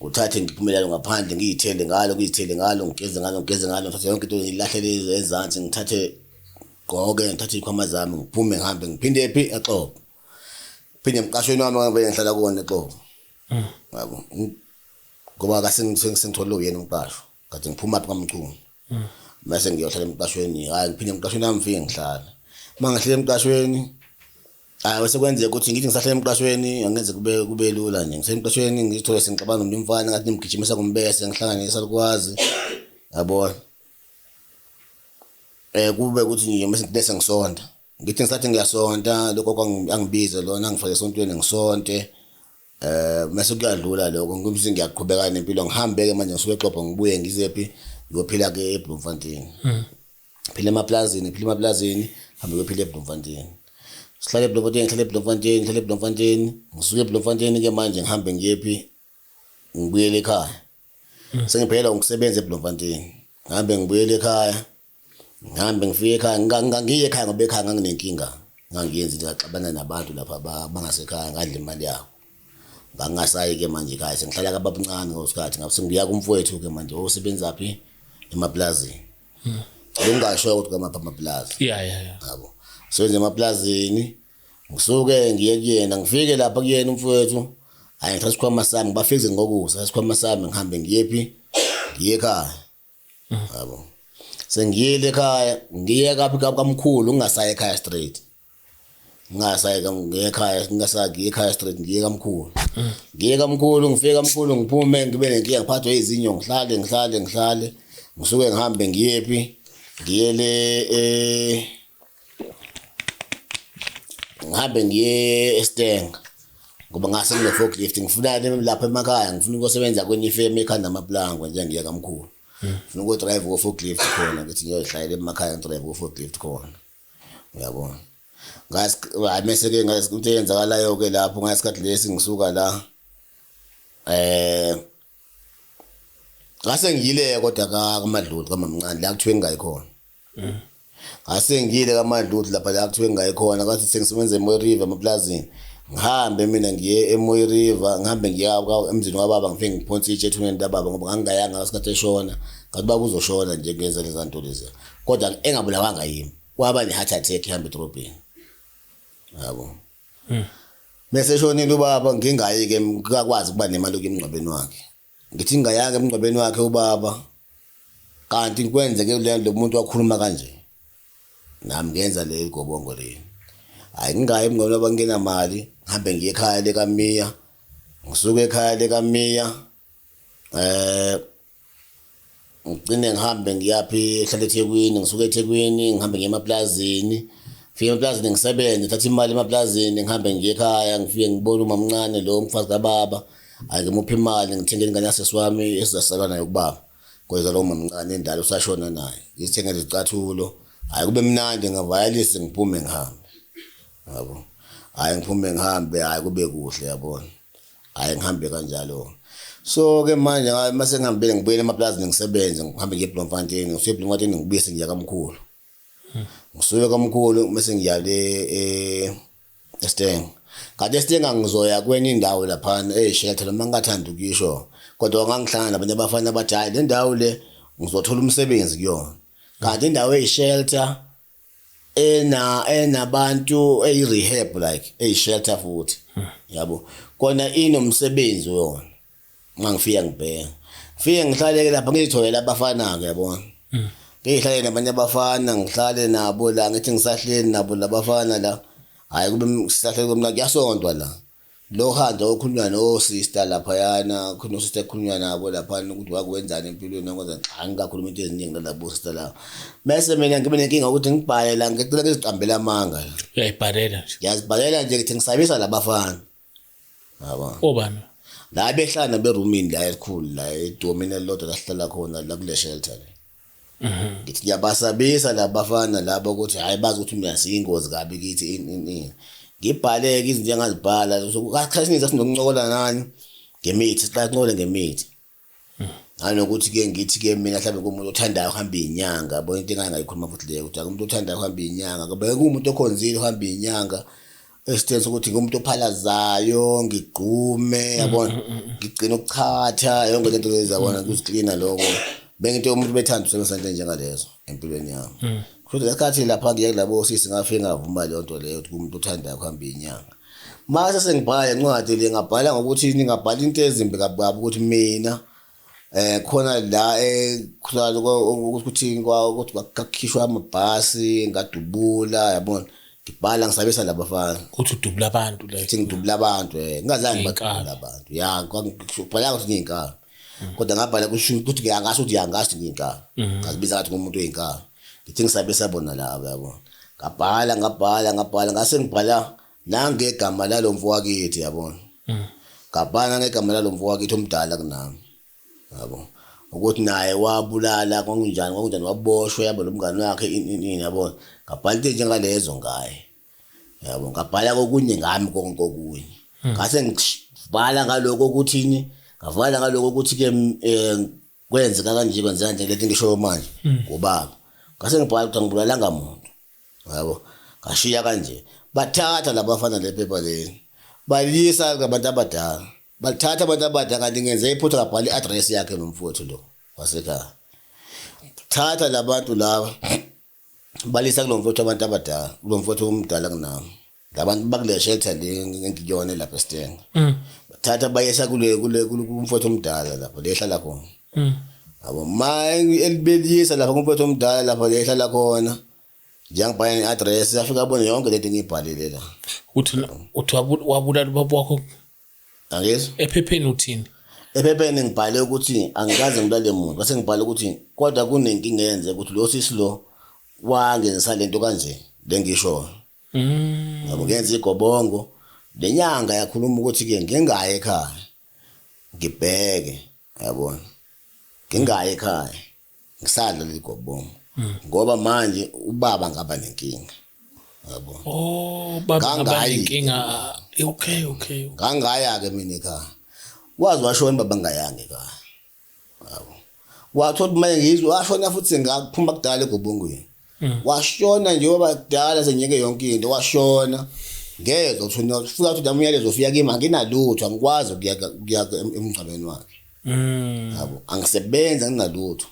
nguthathe ngiphumele ngaphandle, ngiyithele ngalo, ngiyithele ngalo, ngigeze ngalo, ngigeze ngalo, ngithathe yonke into ngiyilahlele ezansi, ngithathe gqoke, ngithathe iy'khwama zami, ngiphume ngihambe, ngiphinde phi eXobo, phinde emqashweni wami ngavele ngihlala kuwona eXobo. Yabo, ngoba kase sengitholile uyena umqasho, kade ngiphuma phi kwaMchunu, mase ngiyohlala emqashweni. Hhayi, ngiphinde emqashweni wami, ngifike ngihlala. Uma ngihlala emqashweni, hayi bese kwenzeka ukuthi ngithi ngisahlala emqashweni, angenze kube lula nje, ngisemqashweni ngizithole sengixabana nomunye umfana, ngathi ngimgijimisa kumbese, ngihlangane salukwazi, yabona, kube ukuthi nje mase bese ngisonta, ngithi ngisathi ngiyasonta, lokho angibize lona, angifake esontweni ngisonte, mase kuyadlula lokho, ngibese ngiyaqhubeka nempilo, ngihambe ke manje, ngisuke eXobho, ngibuye ngizephi, ngiyophila ke eBloemfontein, phila emaplazini, phila emaplazini, hambe kuyophila eBloemfontein, sihlale eBloemfontein, ngihlale eBloemfontein, ngihlale eBloemfontein, ngisuke eBloemfontein ke manje ngihambe ngiyephi, ngibuyele ekhaya, sengiphelelwa ukusebenza eBloemfontein, ngihambe ngibuyele ekhaya, ngihambe ngifike ekhaya, ngiye ekhaya ngoba ekhaya nganginenkinga, ngangiyenza into, ngaxabana nabantu lapha bangasekhaya, ngadla imali yabo, ngangingasayi-ke manje ekhaya, sengihlala kababuncane ngosikhathi, ngabe sengibuya kumfowethu-ke manje osebenza phi, emaplazini. Cela ungasho ukuthi kwamaphi amaplazi. Yeah. Yabo, sebenza emaplazini, ngisuke ngiye kuyena, ngifike lapha kuyena umfowethu, hayi ngithatha isikhwama sami, ngibafize ngokusa isikhwama sami, ngihambe ngiyephi, ngiye ekhaya. Yabo, sengiyile ekhaya, ngiye kaphi, kamkhulu, ngingasayi ekhaya straight, ngingasayi ngiye ekhaya, ngingasayi ngiye ekhaya straight, ngiye kamkhulu, ngiye kamkhulu, ngifike kamkhulu, ngiphume ngibe nenkinga, ngiphathwe izinyo, ngihlale ngihlale ngihlale, ngisuke ngihambe ngiyephi, ngiyele ngihambe ngiye eStanger ngoba ngase ngine forklift, ngifuna lapha emakhaya, ngifuna ukusebenza kwenye ifemu ekhanda amaplangwe nje, ngiye kamkhulu, ngifuna uku-drive ko forklift khona, ngithi ngiyoyihlayela emakhaya, ngi-drive ko forklift khona, uyabona. Hayi, mase ke into eyenzakalayo ke lapho ngasikhathi lesi ngisuka la, ngase ngiyile kodwa kaMadludi kamamncane la kuthiwe ngingayikhona, ngase ngiyile kaMadludi lapha la kuthiwe ngingayikhona, kwathi sengisebenza eMooi River emaplazini, ngihambe mina ngiye eMooi River, ngihambe ngiya emzini wababa, ngifike ngiphonse itshe ethuneni lababa ngoba ngangingayanga ngasikhathi eshona, ngathi baba uzoshona nje kuyenza lezi nto lezi, kodwa engabulawanga yimi, kwaba ne-heart attack, ihamba edrobheni. Yabo. Bese shonile ubaba, ngingayi ke, ngikakwazi ukuba nemali yokuya emngcwabeni wakhe. Ngithi ngingayanga emngcwabeni wakhe ubaba, kanti kwenzeke le lo muntu wakhuluma kanje. Nami ngenza le gobongo le. Hayi, ngingayi emngcwabeni baba, ngingenamali, ngihambe ngiye ekhaya lekaMiya. Ngisuke ekhaya lekaMiya, ngigcine ngihambe ngiyaphi, ehlala eThekwini. Ngisuke eThekwini ngihambe ngiye emaplazini, ngifike emaplazini ngisebenze, ngithathe imali emaplazini, ngihambe ngiye ekhaya, ngifike ngibone umamncane lo mfazi kababa. Hayi, ngimuphe imali, ngithengele ingane yasesi wami esizasalwa nayo kubaba, kweza lo mamncane endala usashona naye, ngizithengele izicathulo. Hayi, kube mnandi, ngavayalise, ngiphume ngihambe, yabo. Hayi, ngiphume ngihambe, hayi, kube kuhle, yabona. Hayi, ngihambe kanjalo. So ke manje mase ngihambile, ngibuyele emaplazini, ngisebenze, ngihambe ngiye eBloemfontein. Ngisuke eBloemfontein, ngibuye sengiya kamkhulu. Ngisuke kamkhulu mase ngiya le eStanger. Kanti eStanger ngizoya kwenye indawo laphana eyishelter, noma ngingathanda ukuyisho, kodwa ngangihlangana nabanye abafana bathi, hayi, le ndawo le ngizothola umsebenzi kuyona. Kanti indawo eyishelter enabantu eyi-rehab, like eyi-shelter futhi, yabo, kona inomsebenzi yona. Uma ngifika ngibheka, ngifike ngihlale-ke lapha, ngiyitholele abafana-ke, yabona, ngihlale nabanye abafana, ngihlale nabo la. Ngithi ngisahleli nabo labafana la, hhayi, kube sisahleli komna, kuyasontwa la. Lo handa okhulunywa no-sister laphayana, khona o-sister ekhulunywa nabo laphana ukuthi wakwenzani empilweni, wakwenzani. Cha, ngikakhuluma into eziningi nalabo sister laba. Bese mina ngibe nenkinga ukuthi ngibhale la, ngicela ngiziqambele amanga la. Uyayibhalela nje? Ngiyazibhalela nje, ngithi ngisabisa labafana, yabo. Obani? La behlala berumini la elikhulu la edomini elilodwa la sihlala khona la kule shelter le. Ngithi ngiyabasabisa labafana laba ukuthi hayi, bazi ukuthi mina siyingozi kabi kithi, ini ini ini. Ngibhaleke izinto engazibhala. So kasikhathi esiningi sasinokuncokola nani ngemithi, siqala sincokole ngemithi, nanokuthi-ke ngithi-ke mina mhlawumbe kuwumuntu othandayo uhamba iy'nyanga, yabo. Into engake ngayikhuluma futhi leyo, ukuthi umuntu othandayo uhamba iy'nyanga, beke kuwumuntu okhonzile uhamba iy'nyanga, esiteni sokuthi ngumuntu ophalazayo, ngigqume, yabona, ngigcina ukuchatha yonke lento lezi, yabona, ukuziklina lokho. Benginte umuntu bethanda usebenzisa into enjengalezo empilweni yami. Kusho lesikhathi lapha ngiye kulabo sisi, ngafike ngavuma leyo nto leyo, ukuthi kumuntu othandayo kuhamba iy'nyanga. Mase sengibhala incwadi le, ngabhala ngokuthi ngabhala into ezimbi kabi kabi, ukuthi mina khona la ukuthi ukuthi kwakhishwa amabhasi, ngadubula, yabona. Ngibhala ngisabisa labafana. Uthi udubula abantu like? Ngithi ngidubula abantu, ngingazange. Ngiyinkabi. Ngibadubula abantu, ya. Ngibhala ukuthi ngiyinkabi, kodwa ngabhala kusho ukuthi ngiyangasho ukuthi ngiyangasho ngiyinkabi, ngazibiza ngathi ngumuntu oyinkabi, ngithi ngisabisa bona laba, yabona. Ngabhala, ngabhala, ngabhala, ngase ngibhala nangegama lalo mfo wakithi, yabona. Ngabhala ngegama lalo mfo wakithi omdala kunami, yabo, ukuthi naye wabulala, kwakunjani, kwakunjani, waboshwa, yabo, lo mngani wakhe, ini ini ini, yabona. Ngabhala into enjengalezo ngaye, yabo. Ngabhala kokunye ngami, konke okunye ngase ngibhala ngaloko ukuthini, ngavala ngaloko ukuthi-ke kwenzeka kanje, kwenzeka nje lento ngishoyo manje ngobaba. Ngase ngibhala ukuthi angibulalanga muntu, yabo. Ngashiya kanje. Bathatha labafana lephepha leli, baliyisa kubantu abadala, balithatha abantu abadala, kanti ngenze iphutha, ngabhala i-address yakhe nomfowethu lo wasekhaya. Thatha labantu laba, balisa kulo mfowethu, abantu abadala, kulo mfowethu omdala kunami, labantu bakule shelter le engikuyona lapha eStanger. Bathatha bayesa kule kumfowethu omdala lapho le ehlala khona, yabo. Ma elibelisa lapha kumfowethu omdala lapho le ehlala khona, njengibhala ne-address, afika abone yonke lento engiyibhalile la. Uthi wabulala ubaba wakho? Angizwa. Ephepheni uthini? Ephepheni ngibhale ukuthi angikaze ngibulale muntu, bese ngibhale ukuthi kodwa kunenkinga eyenze ukuthi lo sisi lo wangenzisa lento kanje le ngishoyo, yabo. Ngenza igobongo, lenyanga yakhuluma ukuthi-ke ngingayi ekhaya ngibheke, yabona, ngingayi ekhaya ngisadla leli gobongo, ngoba manje ubaba ngaba nenkinga, yabo. Oh, baba ngaba Ngangayi. nenkinga. Okay. Ngangaya-ke mina ekhaya, waze washona baba ngingayanga ekhaya, yabo. Wathola manje ngizwe washona futhi, ngaphuma kudala egobongweni, washona njengoba kudala sengiyeke yonke into. Washona, ngezwa ukuthi fika ukuthi umyalezo ufika kimi, anginalutho, angikwazi ukuya emngcwabeni wakhe, yabo. Angisebenzi, anginalutho.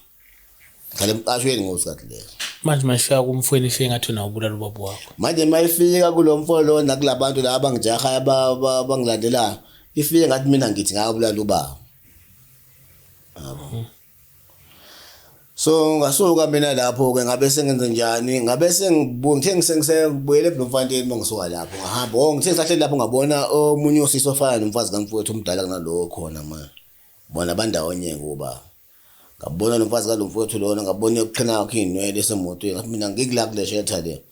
Ngihlala emqashweni ngosikhathi leso. Manje mayifika kumfweni ifike ngathi wena ubulala ubaba wakho. Manje mayifika kulo mfo lo nakulabantu laba abangijaha abangilandelayo, ifike ngathi mina ngithi ngabulala ubaba. Yabo. So ngasuka mina lapho ke ngabe sengenze njani, ngabe sengibuya ngithe ngisengibuyele eBloemfontein mangisuka lapho ngahamba. Oh ngithe ngisahleli lapho ngabona omunye usisi ofana nomfazi kamfowethu omdala kunalowo khona manje. Bona bandawonye kuba. Ngabona nomfazi kalomfowethu lona, ngabona ukuqhina kwakhe iy'nwele esemotweni. Ngathi mina ngikula kule shelter le.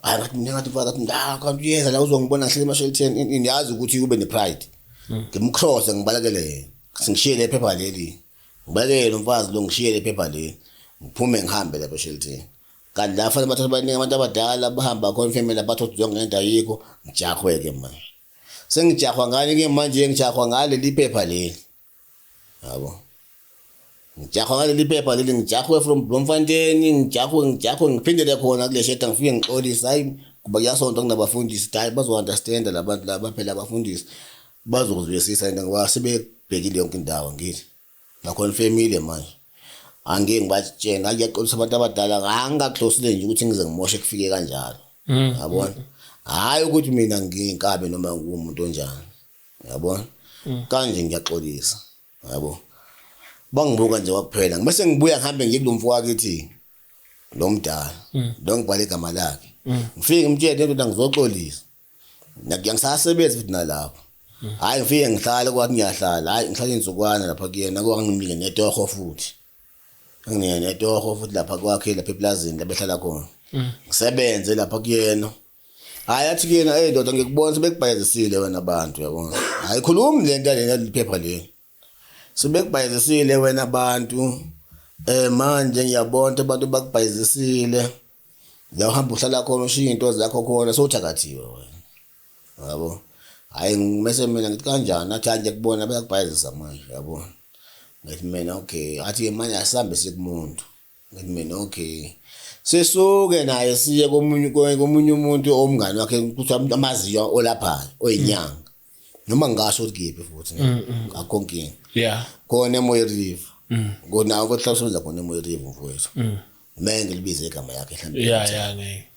Hhayi ngathi mina ngathi mfazi ngathi ah kanti uyeza la uzongibona ngihleli emasheltheni ngiyazi ukuthi ube ne-pride. Ngimcrosse ngibalekele yena. Ngishiye le phepha leli. Ngibalekele lo mfazi lo ngishiye le phepha leli. Ngiphume ngihambe lapha esheltheni. Kanti la fanele bathathe baningi abantu abadala bahamba khona ifamily bathatha ukuthi yonke lento ayikho ngijahwe-ke manje. Sengijahwa ngani-ke manje ngijahwa ngaleli phepha leli. Yabo. Ngijahwa ngaleli phepha leli ngijahwe from Bloemfontein ngijahwe ngijahwe ngiphindele khona kule sheda ngifike ngixolise hayi kuba kuyasontwa kunabafundisi hayi bazo-understanda labantu laba phela abafundisi bazokuzwisisa into ngoba sebebhekile yonke indawo ngithi ngaconfirmile manje angeke ngibatshene hayi ngiyaxolisa abantu abadala angingakuhlosile nje ukuthi ngize ngimoshe kufike kanjalo yabona hhayi ukuthi mina ngiyinkabi noma ngiwumuntu onjani yabona kanje ngiyaxolisa yabo bangibuka nje kwakuphela bese ngibuya ngihambe ngiye kulo mfo wakithi lo mdala lo ngibhale igama lakhe ngifike ngimtshele ndoda ngizoxolisa ngisasebenzi futhi nalapho hhayi ngifike ngihlale kwathi ngiyahlala hhayi ngihlale insukwana lapha kuyena kwanginike netoho futhi anginike netoho futhi lapha kwakhe lapha eplazini lapha ehlala khona ngisebenze lapha kuyena. Hayi athi kuyena hey ndoda ngikubona sebekubhayizisile wena abantu yabona. Hayi khulumi le nto lena liphepha leli. Sebekubhayizisile wena abantu. Manje ngiyabona abantu bakubhayizisile. La uhamba uhlala khona ushiya into zakho khona sowuthakathiwe wena. Yabo. Hayi ngimese mina ngithi kanjani athi hayi ngiyakubona bayakubhayizisa manje yabo. Ngithi mina okay athi manje asihambe sikumuntu. Ngithi mina okay. Sisuke naye siye komunye komunye umuntu omngane wakhe ukuthi amaziyo olapha oyinyanga. Noma ngingasho ukuthi kephi futhi akho nkinga. Yeah. Khona eMoy River. Kona ukuthi usebenza khona eMoy River mfowethu. Menge ngilibize igama yakhe mhlawumbe. Yeah yeah ngeke.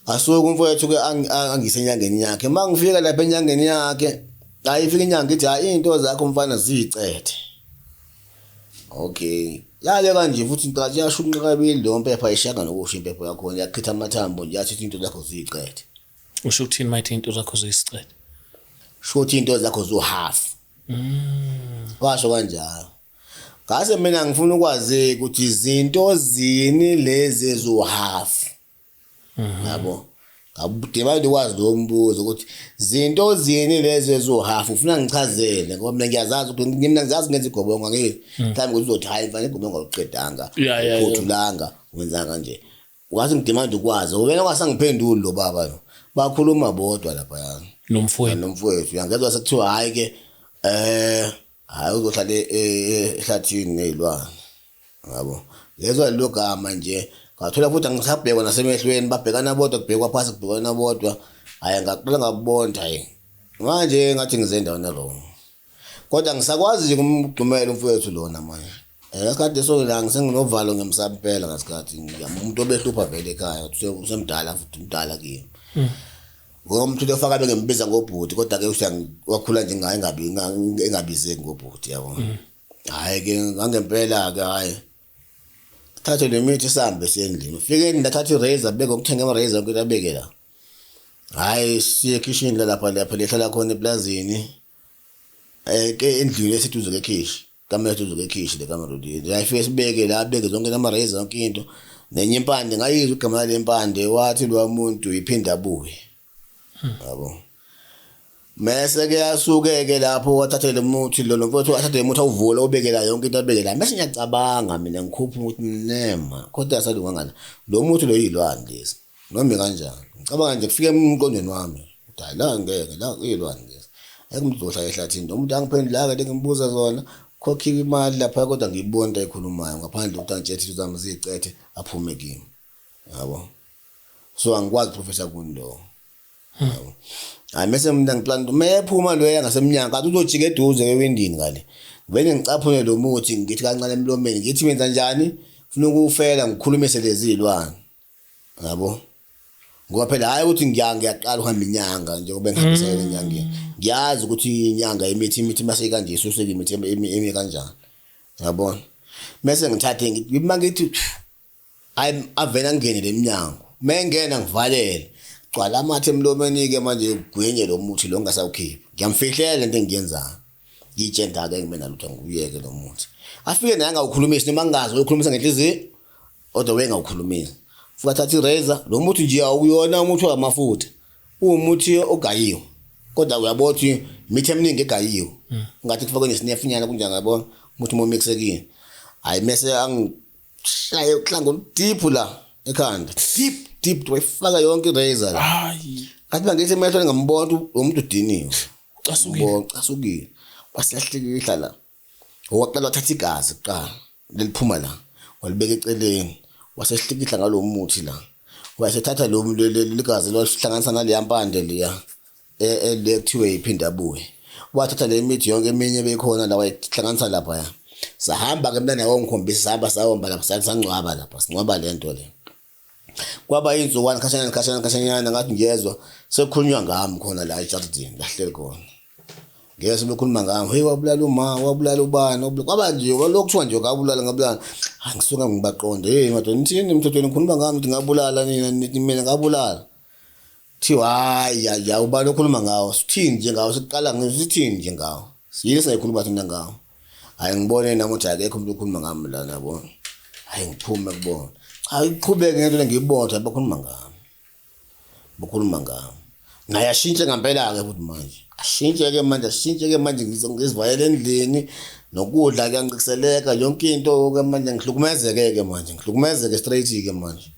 Asuke umfowethu ke angise enyangeni yakhe. Mangifika lapha enyangeni yakhe, hayi ifika inyanga ithi hayi into zakho mfana ziyicethe. Okay. Yale kanje futhi inkathi yashunqa kabili leyo mpepha ishaka nokusho impepho yakhona yachitha amathambo nje yathi into zakho ziyicethe. Usho ukuthini mayithi into zakho ziyicethe? Sho ukuthi into zakho zu half. Washo kanjalo. Ngase mina ngifuna ukwazi ukuthi izinto zini lezi ezu half. Yabo. Ngabudeba ndikwazi lo mbuzo ukuthi zinto zini lezi ezu half ufuna ngichazele ngoba mina ngiyazazi ukuthi mina ngizazi ngenza igobongo ngeke mhlawumbe ukuthi uzothi hayi mfana igobongo awuqedanga uphothulanga wenza kanje wathi ngidemand ukwazi wena ungasangiphenduli lo baba lo bakhuluma bodwa lapha nomfowethu nomfowethu uyangezwa sekuthiwa hayi ke hayi uzohlala ehlathini nezilwane yabo ngezwa lelo gama nje ngathola futhi angisabhekwa nasemehlweni babhekana bodwa kubhekwa phansi kubhekwana bodwa hayi ngaqala ngabona hayi manje ngathi ngize endaweni wrong kodwa ngisakwazi nje kumgxumela umfowethu lona manje ngasikhathi so la ngisenginovalo ngiyamsaba impela ngasikhathi umuntu obehlupha vele ekhaya usemdala futhi umdala kimi ngoba umuntu ofaka bengimbiza ngobhuti kodwa ke wakhula nje ngaye engabi engabizeki ngobhuti yabo hayi ke ngangempela ke hayi thathe le mithi sihambe siye endlini ufike ndathatha i-razor beke ngokuthenga ama-razor yonke into abeke la hhayi siye ekhishini lapha lapha lehlala khona eplazini ke endlini eseduze kwekhishi kamera eseduze kwekhishi le kamera le ayifike sibeke la abeke zonke ama-razor yonke into nenye impande ngayizwa igama lale mpande wathi lowa muntu iphinde abuye yabo mese ke asuke ke lapho wathatha le muthi lo mfowethu athathe le muthi awuvula ubekela yonke into abekela mase ngiyacabanga mina ngikhupha ukuthi nema kodwa asalunga ngana lo muthi lo yilwane lezi noma kanjani ngicabanga nje kufike emqondweni wami ukuthi hayi la ngeke la kuyilwane lezi ayikho umuntu ozohlala ehlathini lo muntu angiphendula ke ngimbuza zona khokhiwe imali lapha kodwa ngiyibona into ayikhulumayo ngaphandle ukuthi angitshethe into zami ziyicethe aphume kimi yabo so angikwazi professor kuni lo hayi mase mina ngiplan mephuma loya ngasemnyango kanti uzojika eduze ewindini ngale ngivele ngicaphune lo muthi ngithi kancane emlomeni ngithi wenza njani Funa ukufela ngikhulumise lezi zilwane. Yabo? Ngoba phela hayi ukuthi ngiyaqala ukuhamba inyanga njengoba ngihambisele enyangeni. Ngiyazi ukuthi inyanga imithi mase kanje isuseke imithi imi kanjani. Yabona? Mase ngithathe ngithi mangithi hayi avela angene leminyango. Mengena ngivalele. Gcwala amathe emlomeni ke manje gwenye lo muthi lo ngasawukhiphi. Ngiyamfihlela lento engiyenzayo. Ngitshenda ke ngime nalutho ngiyeke lo muthi. Afike naye angawukhulumisi noma ngingazi ukhulumisa ngenhliziyo kodwa wengawukhulumisi. Futhi athatha i-razor lo muthi nje awuyona umuthi wamafutha. Uwumuthi ogayiwe. Kodwa uyabona ukuthi imithi eminingi egayiwe. Ngathi kufakwe nesinefunyana kunjani yabona umuthi uma umixekile. Hayi mase angishaye uhlanga oludeep la ekhanda. Deep deep wayifaka yonke i-razor la. Hayi. Ngathi mangithi emehlweni ngambona ukuthi lo muntu udiniwe. Ucasukile. Ngibona ucasukile. Wasehlikihla la. Waqala wathatha igazi kuqala leliphuma la walibeka eceleni wasehlikihla ngalo muthi la. Wasethatha lo ligazi lwalihlanganisa naleya mpande leya le kuthiwe iphinde abuye. Wathatha le mithi yonke eminye ebeyikhona la wayihlanganisa lapha ya. Sahamba ke mina naye wangikhombisa sahamba sayomba lapha sangcwaba lapha singcwaba lento le. Kwaba insuku khashana khashana khashanyana ngathi ngiyezwa sekukhulunywa ngami khona la ejardini lahleli khona. Ngeke bekhuluma ngami, hey wabulala uma, wabulala ubani, wabulala kwaba nje lokhu kuthiwa nje ngabulala ngabulala. Hayi ngisuka ngibaqonde, hey madoda nithini emthethweni ngikhuluma ngami ukuthi ngabulala nina nithi mina ngabulala. Kuthiwa hayi ya ya ubani okhuluma ngawo, sithini nje ngawo siqala ngisithini nje ngawo. Yini singayikhuluma thina ngawo. Hayi ngibone nami ukuthi akekho umuntu okhuluma ngami lana yabo. Hayi ngiphume kubona. Cha iqhubeke ngento ngiyibona ukuthi bakhuluma ngami. Bakhuluma ngami. Naye ashintshe ngempela ke futhi manje. Ashintshe ke manje, ashintshe ke manje ngizivayele endlini nokudla kuyancikiseleka yonke into ke manje ngihlukumezeke ke manje, ngihlukumezeke straight ke manje.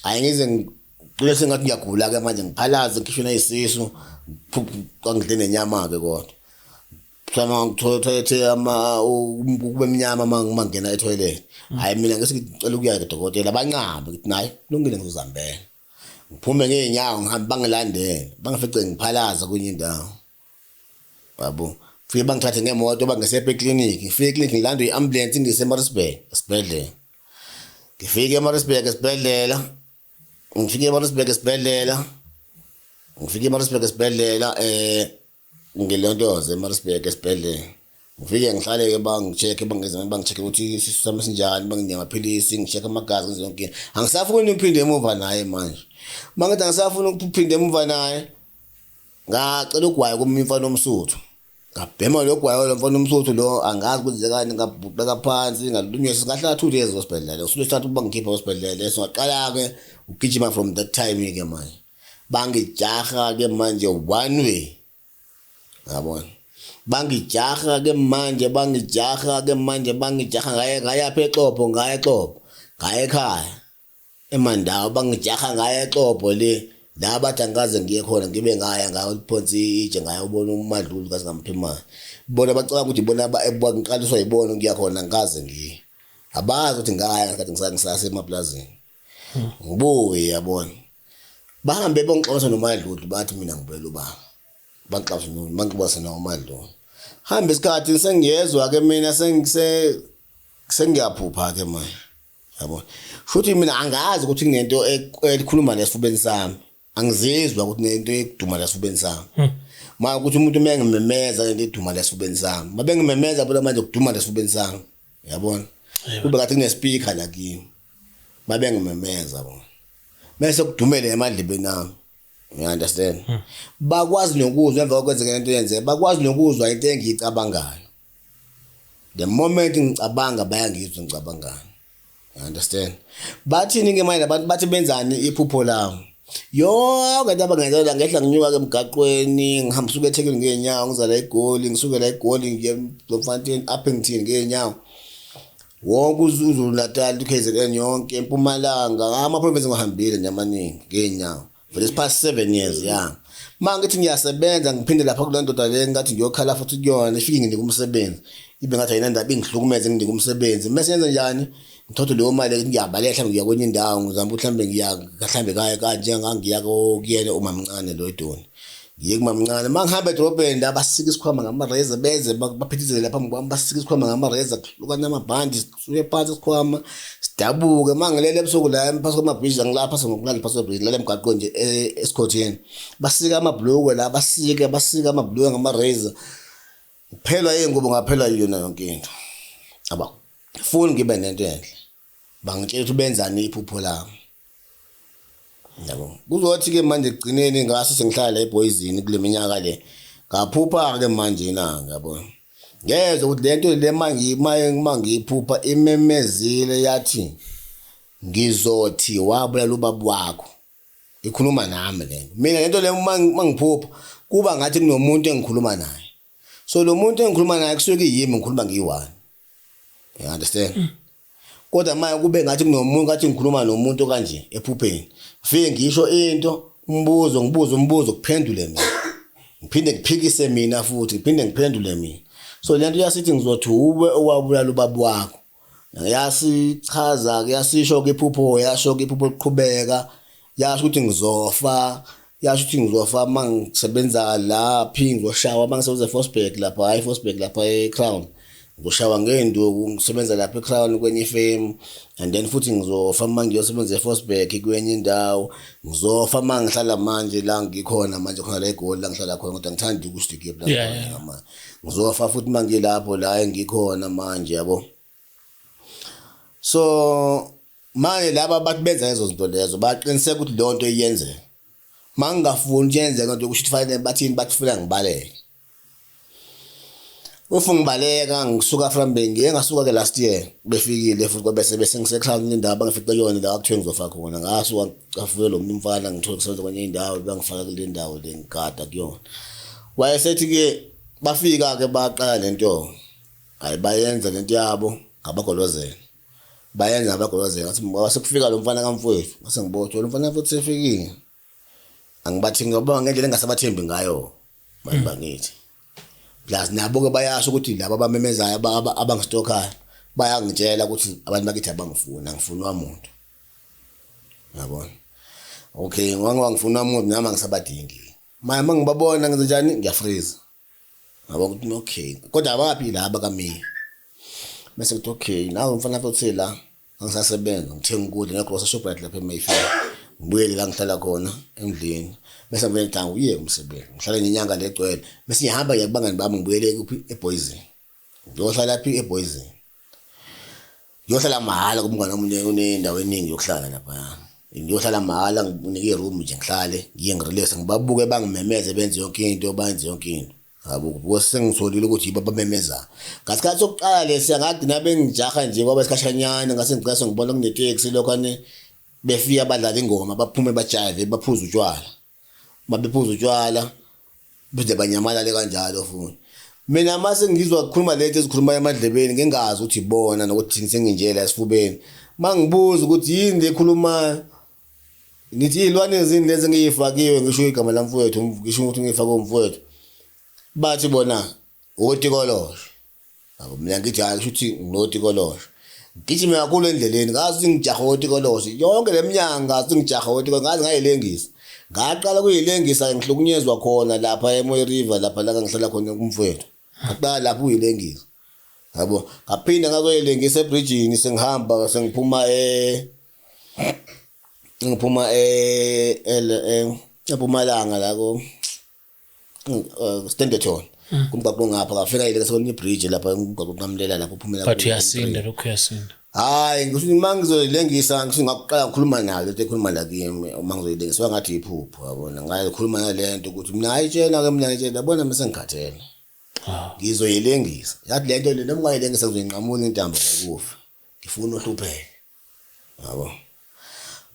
Hayi ngize ngicule sengathi ngiyagula ke manje ngiphalaze ngikhishwe nayisisu ngidle nenyama ke kodwa. Mhlawumbe ngithola toilet ama kube mnyama uma ngingena etoilet. Hayi mina ngese ngicela ukuya kudokotela banqabe ngithi nayi kulungile ngizozihambela. Ngiphume ngeenyawo ngihambe bangilandele bangifice ngiphalaza kwenye indawo. Yabo. Fike bangithathe ngemoto bangisephe eklinikhi. Ngifike eklinikhi ngilandwe i-ambulance ngise eMaritzburg esibhedlela. Ngifike eMaritzburg esibhedlela. Ngifike eMaritzburg esibhedlela. Ngifike eMaritzburg esibhedlela ngilontoze eMaritzburg esibhedlela. Ngifike ngihlale ke bangi-check bangizame bangi-check ukuthi isisu sami sinjani banginike amaphilisi ngi-check amagazi ngenze yonke into. Angisafuni ukuphinde emuva naye manje. Mangithi angisafuni ukuphinde emuva naye ngacela ugwayi komunye umfana omsuthu. Ngabhema lo gwayi lo mfana omsuthu lo angazi kwenzekani ngabhuqeka phansi ngalunywa ngahlala 2 days esibhedlela. Usuku lwesithathu bangikhipha esibhedlela so ngaqala ke ukugijima from that time ke manje. Bangijaha ke manje one way. Yabona. Bangijaha ke manje bangijaha ke manje bangijaha ngaye ngayapha eXobho ngaya eXobho ngaya ekhaya emandawo bangijaha ngaya eXobho le la bathi angikaze ngiye khona ngibe ngaya ngayophonsa itshe ngaya ubona uMadlulu kaze ngamphi imali. Bona bacabanga ukuthi bona ngiqaliswa yibona ukuya khona angikaze ngiye. Abazi ukuthi ngaya ngesikhathi ngisasemaplazini. Ngibuye yabona. Bahambe bongixoxa noMadlulu bathi mina ngibuyela ubaba. Baxoxa bangixoxa noMadlulu. Hamba isikhathi sengiyezwa ke mina sengiyaphupha ke manje. Yabona. Futhi mina angazi ukuthi kunento elikhuluma nesifubeni sami. Angizizwa ukuthi kunento ekuduma lesifubeni sami. Ma ukuthi umuntu mengimemeza lento eduma lesifubeni sami. Mabengimemeza phela manje kuduma lesifubeni sami. Yabona. Kube ngathi kune speaker la kimi. Mabengimemeza bona. Bese kudumele emadlebeni ami. You understand? Bakwazi nokuzwa emva kokwenzeka lento yenzeka, bakwazi nokuzwa into engiyicabangayo. The moment ngicabanga bayangizwa ngicabangani. You understand? Bathini ke manje abantu bathi benzani iphupho lawo? Yonke into abangenzela ngehla nginyuka ke emgaqweni ngihamba suka eThekwini ngeenyawo ngiza la eGoli ngisuke la eGoli ngiye eBloemfontein Upington ngeenyawo. Wonke uZulu Natal uKZN yonke eMpumalanga ama province ngihambile nje amaningi ngeenyawo. For this past 7 years yeah. Mangithi ngiyasebenza ngiphinde lapha kule ndoda le ngathi ngiyokhala futhi kuyona ifike nginike umsebenzi. Ibe ngathi ayinandaba ingihlukumeze nginike umsebenzi. Mase yenza njani? Ngithathe leyo mali ngiyabaleka mhlawumbe ngiya kwenye indawo ngizama ukuthi mhlawumbe ngiya mhlawumbe kaya kanje ngangiya kuyena umamncane lo edoni. Ngiye kumamncane mangihamba edrobheni la basika isikhwama ngama-razor beze baphithizele lapha phambi kwami basika isikhwama ngama-razor kuhlukana amabhandi sisuke phansi isikhwama. Dabuke mangilele ebusuku la phasi kwamabridge, angilapha ngokulala phasi kwebridge, lala emgaqweni nje esikhotheni. Basika amabhlukwe la, basike basika amabhlukwe ngama-razor. Ngiphelwa iy'ngubo, ngaphelwa yiyona yonke into. Abafuni ngibe nento enhle. Bangitshela ukuthi benzani iphupho lami. Yabo. Kuzothi-ke manje ekugcineni ngase sengihlala la ebhoyizini kule minyaka le. Ngaphupha-ke manje na, yabo. Ngezwa ukuthi lento le mangiyiphupha imemezile yathi ngizothi wabulala ubaba wakho. Ikhuluma nami lento. Mina lento le mangiphupha kuba ngathi kunomuntu engikhuluma naye. So lo muntu engikhuluma naye kusuke kuyimi ngikhuluma ngiyi-one. You understand? Kodwa manje kube ngathi kunomuntu, ngathi ngikhuluma nomuntu kanje ephupheni. Ngifike ngisho into, umbuzo, ngibuze umbuzo, kuphendule mina. Ngiphinde ngiphikise mina futhi, ngiphinde ngiphendule mina. So lento yasithi ngizothi uwe owabulala ubaba wakho. Yasichaza ke, yasisho ke iphupho, yasho ke iphupho liqhubeka, yasho ukuthi ngizofa, yasho ukuthi ngizofa mangisebenza laphi, ngizoshawa mangisebenza eFosberg lapha, hayi eFosberg lapha eCrown. Ngizoshawa ngenduku ngisebenza lapha eCrown kwenye ifemu, and then futhi ngizofa mangiyosebenza eFosberg kwenye indawo. Ngizofa mangihlala manje la ngikhona manje khona la eGoli la ngihlala khona, kodwa ngithanda ukusho la ngikhona manje. Ngizofa futhi mangilapho la engikhona manje, yabo. So manje laba bathi benza lezo zinto lezo baqiniseka ukuthi leyo nto iyenzeka. Mangingafuni ukuyenzeka into kusho ukuthi fanele bathini, bathi funa ngibaleke. If ngibaleka ngisuka from ngiye ngasuka ke last year befikile futhi kwabese bese ngiseCrown indawo bangifice kuyona la kuthiwe ngizofa khona. Ngasuka ngafika lo muntu umfana ngithola kusebenza kwenye indawo, bangifaka kule ndawo le ngigada kuyona. Wayesethi ke bafika ke baqala lento. Hayi bayenza lento yabo ngabagolozela. Bayenza ngabagolozela. Ngathi ngoba sekufika lo mfana kamfowethu, ngase ngibotshwa lo mfana futhi sefikile. Angibathi ngoba ngendlela engasabathembi ngayo bantu bakithi. Plus nabo ke bayasho ukuthi laba abamemezayo abangistokhayo bayangitshela ukuthi abantu bakithi abangifuni, angifunwa muntu. Yabona? Okay, ngoba ngifuna umuntu nami angisabadingi. Manje mangibabona ngenze njani? Ngiyafreeze. Ngabo ukuthi okay, kodwa abaphi laba kaMiya. Bese ngithi okay, nawe mfana futhi la angisasebenza, ngithenga ukudla ngegrocery Shoprite lapha eMayfair. Ngibuyele la ngihlala khona endlini. Bese ngivele ngithi angiyeke umsebenzi. Ngihlale nenyanga legcwele. Bese ngihamba ngiya kubangani bami ngibuyele kuphi eBoysini. Ngiyohlala phi eBoysini. Ngiyohlala mahhala kumngane wami unendawo eningi yokuhlala lapha. Ngiyohlala mahhala nginike iroom nje ngihlale ngiye ngirelax ngibabuke bangimemeze benze yonke into, benze yonke into. Yabo, because sengitholile ukuthi yibo abamemeza. Ngasikhathi sokuqala lesiya ngagcina bengijaha nje kwaba isikhashanyana, ngase ngigcina sengibona kuneteksi lokhane befika badlala ingoma baphume bajive baphuza utshwala. Uma bephuza utshwala bese banyamalale kanjalo futhi. Mina mase ngizwa kukhuluma lento ezikhuluma emadlebeni ngingazi ukuthi ibona nokuthi senginjela esifubeni. Mangibuza ukuthi yini lekhulumayo, ngithi iy'lwane ezini lezi engiyifakiwe, ngisho igama lamfowethu, ngisho ukuthi ngiyifake umfowethu. Bathi bona otikoloshe. Yabo, mina ngithi hayi kusho ukuthi nginotikoloshe. Ngigijime kakhulu endleleni, ngazi ukuthi ngijaha otikoloshe. Yonke le minyaka ngazi ukuthi ngijaha otikoloshe, ngazi ngayilengisa. Ngaqala kuyilengisa ngihlukunyezwa khona lapha eMoy River lapha la ngihlala khona kumfowethu. Ngaqala lapho uyilengisa. Yabo, ngaphinda ngazoyilengisa ebridgini sengihamba sengiphuma ngiphuma eMpumalanga la ko Standerton. Kumgwaqo ngapha ngafika ile sekwenye ibridge lapha umgwaqo unqamulela lapho uphumela. But uyasinda lokhu, uyasinda. Hayi ngisho uma ngizoyilengisa ngisho ngakuqala ngikhuluma nayo lento ekhuluma la kimi uma ngizoyilengisa ngathi iphupho, yabona. Ngayikhuluma nalento ukuthi mina ayitshela ke mina ngitshela yabona mase ngikhathele. Ngizoyilengisa. Yathi lento le noma ungayilengisa ngizoyinqamula intambo ngokufa. Ngifuna uhlupheke. Yabo.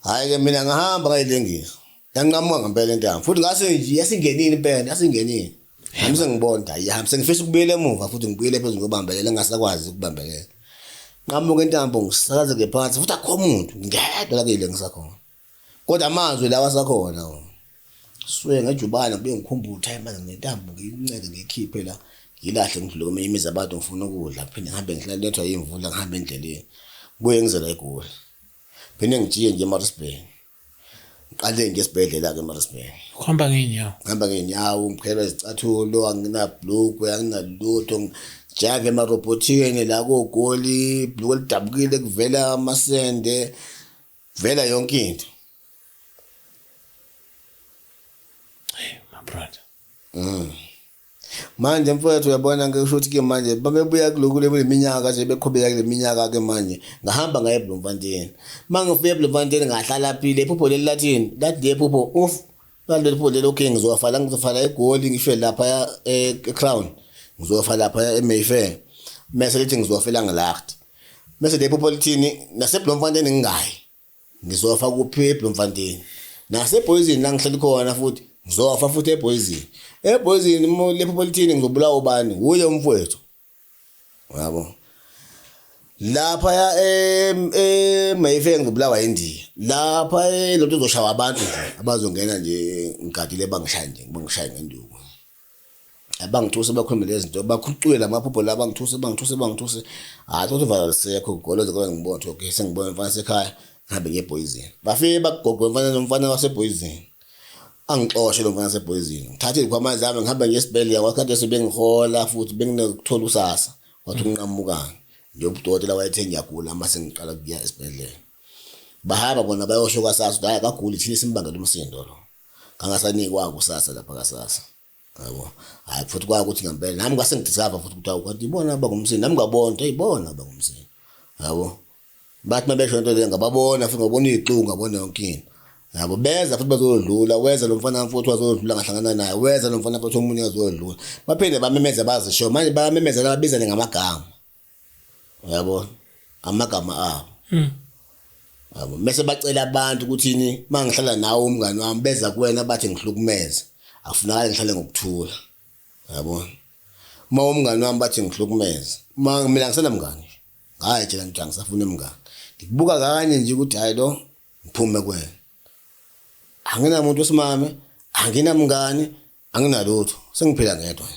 Hayi ke mina ngahamba ngayilengisa. Yanqamuka ngempela intambo. Futhi ngase nje yasingenile impela, yasingenile. Nami sengibona hayi hamba sengifisa ukubuyela emuva futhi ngibuyele phezulu ngobambelela ngingasakwazi ukubambelela. Nqamuka intambo ngisakazeke phansi futhi akho umuntu ngedwa la kuyilengisa khona. Kodwa amazwi lawa asakhona. Suke ngejubane ngibuye ngikhumbule ukuthi hayi manje nginentambo ngiyinceke ngiyikhiphe la ngilahle ngidlule kweminye imizi abantu ngifuna ukudla, ngiphinde ngihambe ngihlale lethwa yimvula ngihambe endleleni. Ngibuye ngize la eGoli. Phinde ngijike nje eMaritzburg. Ngiqale nje esibhedlela ke eMaritzburg. Uhamba ngeenyawo. Ngihamba ngeenyawo, ngiphelelwa izicathulo, anginabhlukwe, anginalutho. Jive emarobhothini la koGoli, ibhuluko lidabukile kuvela amasende, vela yonke into. Hey, my brother. Manje mfowethu uyabona ngisho ukuthi ke manje babebuya kulokhu le minyaka nje beqhubeka kule minyaka ke manje ngahamba ngaye eBloemfontein. Mangifika eBloemfontein ngahlala phile iphupho leli lathini lathi le phupho uf laleli phupho leli okay ngizofa la ngizofa la eGoli ngife lapha eCrown ngizofa lapha eMayfair mase lithi ngizofela ngilacht mase le phupho lithini naseBloemfontein ngingayi ngizofa kuphi eBloemfontein naseBoysini la ngihleli khona futhi ngizofa futhi eBoysini eBoysini lephupho lithini ngizobulawa ubani uye umfowethu yabo lapha ya eMayfair ngizobulawa indiya lapha lo nto uzoshawa abantu nje abazongena nje ngigadile bangishaye nje bangishaye ngenduku abangithuse bakhulume lezi zinto bakhucule lamaphupho la bangithuse bangithuse bangithuse hayi thothi uvalo lisekho goloze kodwa ngibona ukuthi okay sengibona umfana sekhaya ngihambe ngiye ebhoyizini bafike bagogo umfana nomfana wasebhoyizini angixoshe lo mfana wasebhoyizini ngithathe izikhwama zami ngihambe ngiye esibhedlela kwasikhathi leso bengihola futhi benginokuthola usasa wathi unqamukani njengoba udokotela wayethe ngiyagula uma sengiqala ukuya esibhedlela bahamba bona bayosho kwasasa ukuthi hayi akaguli thina simbangela umsindo lo ngangasanikwa kusasa lapha kasasa yabo hayi futhi kwakuthi ngempela nami kwase ngidiscover futhi ukuthi awu kanti ibona abangumsini nami ngabona ukuthi ayibona abangumsini yabo bathi mabesho into le ngababona futhi ngabona iy'xuku ngabona yonke into yabo beza futhi bazodlula weza lo mfana futhi wazodlula ngahlangana naye weza lo mfana futhi omunye wazodlula baphinde bamemeze bazisho manje bayamemeza babizane ngamagama uyabona amagama abo yabo mase bacela abantu ukuthi ni mangihlala nawe umngani wami beza kuwena bathi ngihlukumeze akufunakala ngihlale ngokuthula yabona uma umngani wami bathi ngihlukumeze uma mina ngisena mngani hayi tshela ngithi angisafuni umngani ngikubuka kanye nje ukuthi hayi lo ngiphume kuwena anginamuntu wesimame anginamngani anginalutho sengiphila ngedwa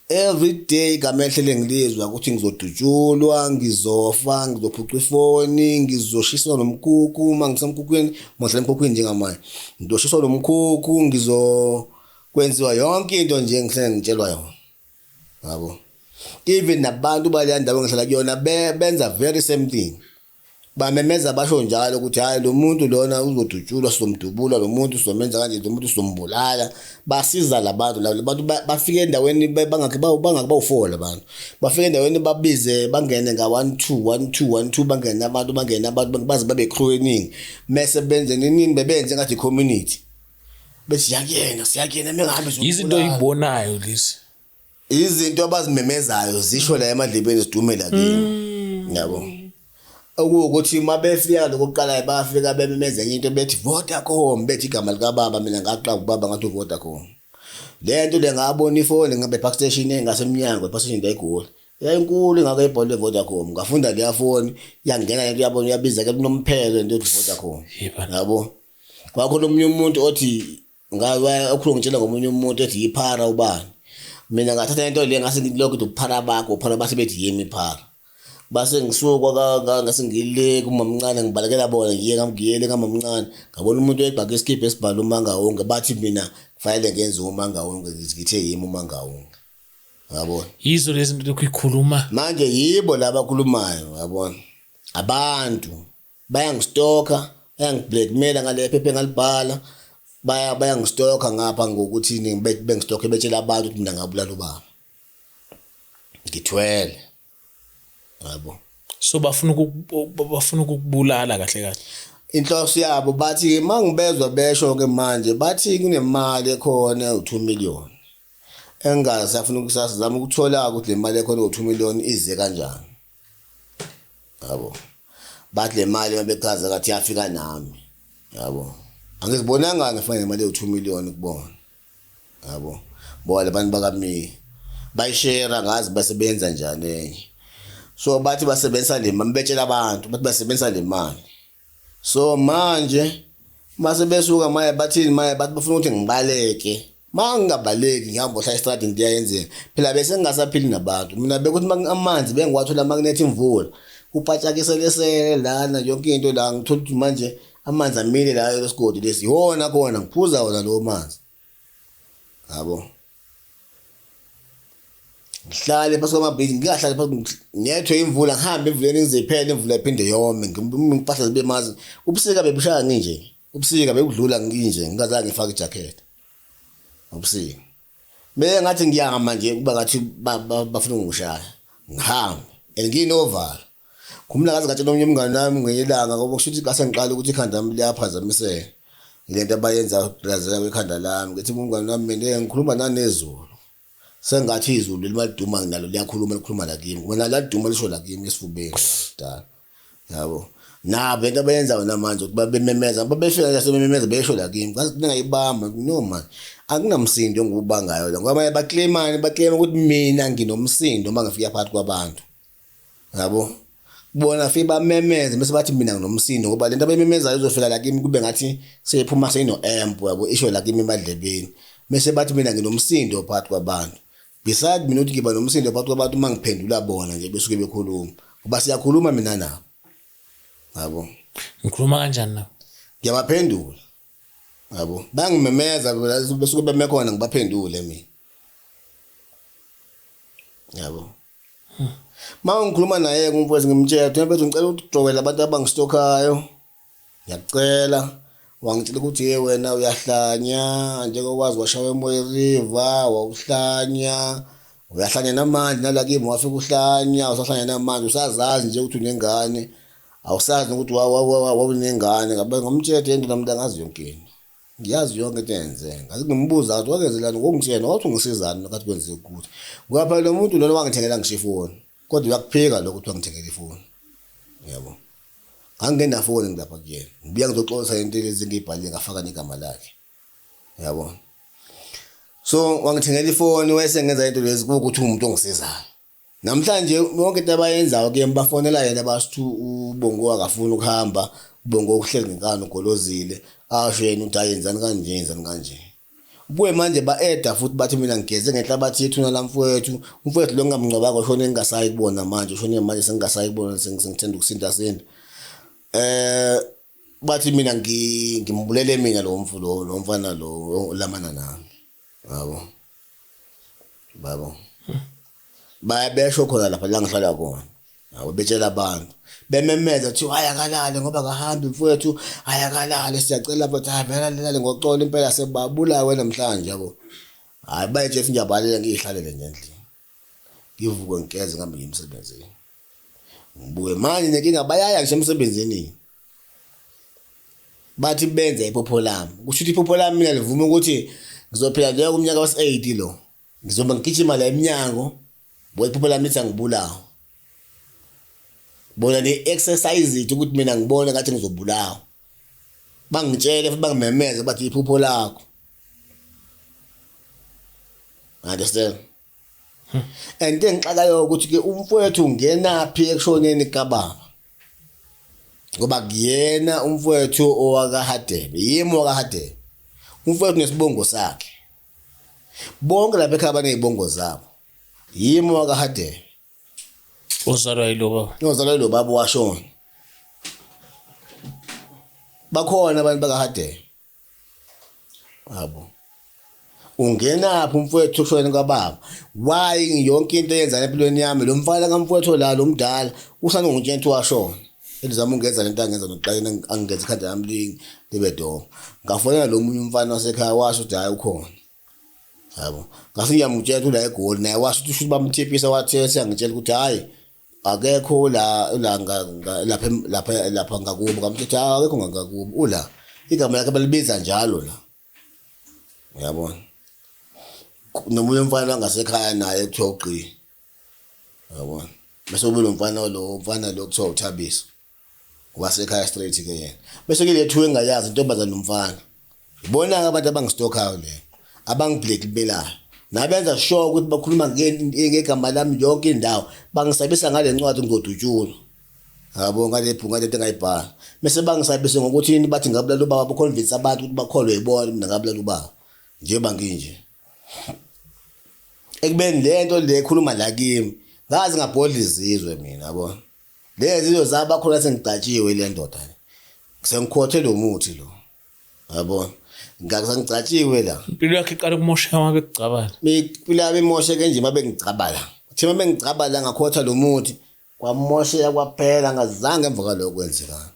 every day igama elihle ngilizwa ukuthi ngizodutshulwa ngizofa ngizophuca ifoni ngizoshiswa nomkhukhu uma ngisemkhukhwini ngihlala emkhukhwini njengamanje ngizoshiswa nomkhukhu ngizokwenziwa yonke into nje ngihlale ngitshelwa yona yabo even nabantu baleya ndawo engihlala kuyona benza very same thing bamemeza basho njalo ukuthi hayi lo muntu lona uzodutshulwa sizomdubula lo muntu sizomenza kanje lo muntu sizombulala basiza labantu labo bantu bafike endaweni bangakhi bangakhi bawu-four labantu bafike endaweni babize bangene nga-one two one two one two bangene abantu bangene abantu baze babe crew eningi mese benze nini bebenze ngathi i-community bethi siyakuyena siyakuyena mengahambe Izinto oyibonayo lezi. Izinto abazimemezayo zisho la emadlebeni zidume la kimi yabo okuwukuthi uma befika lokuqala bafika bememeza enye into bethi Vodacom bethi igama likababa mina ngaqala ubaba ngathi uVodacom le nto le ngabona ifoni ngabe park station engasemnyango park station ndayigula yayinkulu ingako ibhola leVodacom ngafunda leya foni yangena lento yabona uyabiza ke kunomphelo into ethi Vodacom yabo kwakho lomunye umuntu othi ngabe okhuluma ngitshela ngomunye umuntu ethi yiphara ubani mina ngathatha into le ngase ngithi lokho uphara bakho uphara base bethi yimi iphara base ngisuka ngase ngile kumamncane ngibalekela bona ngiye ngiyele kamamncane ngabona umuntu oyegqaka isikibha esibhala umangawonke bathi mina kufanele ngenze umangawonke ngithe yimi umangawonke yabona Yizo lezi zinto lokhu ikhuluma. Manje yibo laba akhulumayo yabona abantu bayangistoka bayangiblackmaila ngale phepha engalibhala baya bayangistoka ngapha ngokuthi bengistoke betshela abantu ukuthi mina ngabulala ubaba ngithwele yabo So bafuna bafuna ukukubulala kahle kahle. Inhloso yabo bathi mangibezwa besho ke manje bathi kunemali ekhona u2 million engazi afuna ukusazama ukuthola ukuthi le mali ekhona u2 million ize kanjani yabo bathi le mali mabechaza kathi yafika nami yabo angizibonanga ngifane nemali ewu2 million kubona yabo bona labantu bakami bayishare ngazi basebenza njani enye so bathi basebenzisa le mali betshela abantu bathi basebenzisa le mali so manje mase besuka manje bathini manje bathi bafuna ukuthi ngibaleke mangingabaleki ngihamba ohlala estradini kuyayenzeka phela bese ngingasaphili nabantu mina bekuthi amanzi bengiwathola makunetha imvula kupatshakisele lana yonke into la ngithola ukuthi manje amanzi amile la lesigodi lesi iwona khona ngiphuza wona lowo manzi yabo Ngihlale phansi kwamabhithi, ngingahlali phansi ngiyethwe imvula, ngihambe emvuleni ngize iphele imvula iphinde yome, ngimpahla zibe manzi. Ubusika bebushaya nginje, ubusika bekudlula nginje, ngingazange ngifake ijacket. Ubusika. Beke ngathi ngiyama nje kuba ngathi bafuna ukungishaya. Ngihambe and nginovalo. Khumula ngaze ngatshela omunye umngane wami ngelinye ilanga ngoba kusho ukuthi ngase ngiqala ukuthi ikhanda lami liyaphazamiseka. Ile nto abayenza ukugqilazeka kwekhanda lami. Ngithi kumngane wami mina ngikhuluma nanezulu. Sengathi izulu leli maliduma nalo liyakhuluma likhuluma la kimi. Ngoba nalo laliduma lisho la kimi esifubeni kudala. Yabo. Nabo into abayenzayo namanje ukuthi babememeza, babefika nje sebememeza besho la kimi. Ngaze ngingayibamba no man. Akunamsindo engiwubangayo la. Ngoba baclaimani baclaim ukuthi mina nginomsindo uma ngifika phakathi kwabantu. Yabo. Bona fike bamemeze bese bathi mina nginomsindo ngoba lento abayimemezayo izofika la kimi kube ngathi seyiphuma seyino amp yabo isho la kimi emadlebeni. Bese bathi mina nginomsindo phakathi kwabantu. Beside mina ukuthi ngiba nomsindo phakathi kwabantu uma ngiphendula bona nje besuke bekhuluma. Ngoba siyakhuluma mina nabo. Yabo. Ngikhuluma kanjani nabo? Ngiyabaphendula. Yabo. Bayangimemeza besuke beme khona ngibaphendule mina. Yabo. Uma ngikhuluma naye umfowethu ngimtshela ukuthi mfethu ngicela udrowele abantu abangistokhayo. Ngiyakucela. Wangitshela ukuthi hey wena uyahlanya njengokwazi washawa emoya river wawuhlanya. Uyahlanya namanje nala kimi wafika uhlanya usahlanya namanje usazazi nje ukuthi unengane. Awusazi nokuthi wawunengane ngabe ngamtshela ukuthi into nami angazi yonke into. Ngiyazi yonke into eyenzeka. Ngaze ngimbuza ukuthi wakenzelani ngokungitshela wathi ungisizani nkathi kwenzeka ukuthi. Ngoba phela lo muntu lona wangithengela ngisho ifoni. Kodwa uyakuphika lokho ukuthi wangithengela ifoni. Yabo. Ngangingenafoni ngilapha kuyena. Ngibuya ngizoxolisa into lezi engiyibhalile ngafaka negama lakhe. Yabo. So wangithengela ifoni wese ngenza into lezi kuwukuthi umuntu ongisizayo. Namhlanje yonke into abayenzayo ke bafonela yena basithi uBongo akafuni ukuhamba, uBongo uhleli ngenkani ugolozile, asho yena ukuthi hayi yenzani kanje yenzani kanje. Buye manje ba-eda futhi bathi mina ngigeze ngenhlabathi yethuna lamfowethu, umfowethu lo ngingamngcwabanga ushone ngingasayi kubona manje, ushone manje sengingasayi kubona sengithanda ukusindasinda. Bathi mina ngimbulele mina lo mfo lo lo mfana lo olamana nami. Yabo. Babo. Bayabesho khona lapha la ngihlala khona. Yabo betshela abantu. Bememeza kuthiwa hayi akalale ngoba akahambi mfowethu, hayi akalale siyacela mfowethu, hayi vele alale ngoxolo impela sebabulawe namhlanje yabo. Hayi bayitshela ngiyabalela ngiyihlalele nje endlini. Ngivuke ngigeze ngihambe ngiye emsebenzini. Ngibuye manje nenkinga bayaya ngisho emsebenzini. Bathi benze iphupho lami. Kusho ukuthi iphupho lami mina livuma ukuthi ngizophila nje kumnyaka wesi-8 lo. Ngizoba ngigijima la eminyango. Bo iphupho lami lithi angibulawa. Bona le exercise ithi ukuthi mina ngibone ngathi ngizobulawa. Bangitshele futhi bangimemeze bathi iphupho lakho. Understand? And engixakayo ukuthi ke umfowethu ungenaphi ekushoneni kababa. Ngoba kuyena umfowethu owakaHadebe, yimi owakaHadebe. Umfowethu nesibongo sakhe. Bonke lapha ekhaya banezibongo zabo. Yimi owakaHadebe. Ozalwa yilo baba. Ozalwa yilo baba washona. Bakhona abantu bakaHadebe. Yabo. Ungenaphi umfowethu ekushoneni kwababa? Why yonke into eyenzana empilweni yami lo mfana kamfowethu la lo mdala usanda ngitshela ukuthi washona. Elizama ungenza lento angenza nokuqala angenza ikhanda lami libe dongo. Ngafonela lo munye umfana wasekhaya washo ukuthi hayi ukhona. Yabo. Ngase ngiyamtshela ukuthi la eGoli naye washo ukuthi usho bamthiphisa wathi siyangitshela ukuthi hayi akekho la la lapha lapha lapha ngakubo ngamtshela hayi akekho ngakubo ula igama lakhe balibiza njalo la. Uyabona. Nomunye umfana wangasekhaya naye kuthiwa uGqi. Uyabona. Bese kube lo mfana lo mfana lo kuthiwa uThabiso. Wasekhaya straight ke yena. Bese ke lethu engayazi intombazane nomfana. Ibona abantu abangistokhayo le. Abangiblackmailayo. Nabenza sure ukuthi bakhuluma ngegama lami yonke indawo. Bangisabisa ngale ncwadi ngizodutshulwa. Yabo ngale bhunga lento engayibhala. Bese bangisabise ngokuthi yini bathi ngabulala ubaba baconvince abantu ukuthi bakholwe yibona mina ngabulala ubaba. Njengoba nginje. Ekubeni lento le ekhuluma la kimi ngazi ngabhodla izizwe mina yabo. Lezi zizwe zaba khona sengigcatshiwe le ndoda le. Sengikhothe lo muthi lo. Yabo. Ngakuse ngigcatshiwe la. Impilo yakhe iqala ukumosheka uma bekucabala. Impilo yami imosheke nje uma bengicabala. Thina bengicaba la ngakhotha lo muthi kwamosheka kwaphela ngazange emva kwalokho kwenzekani.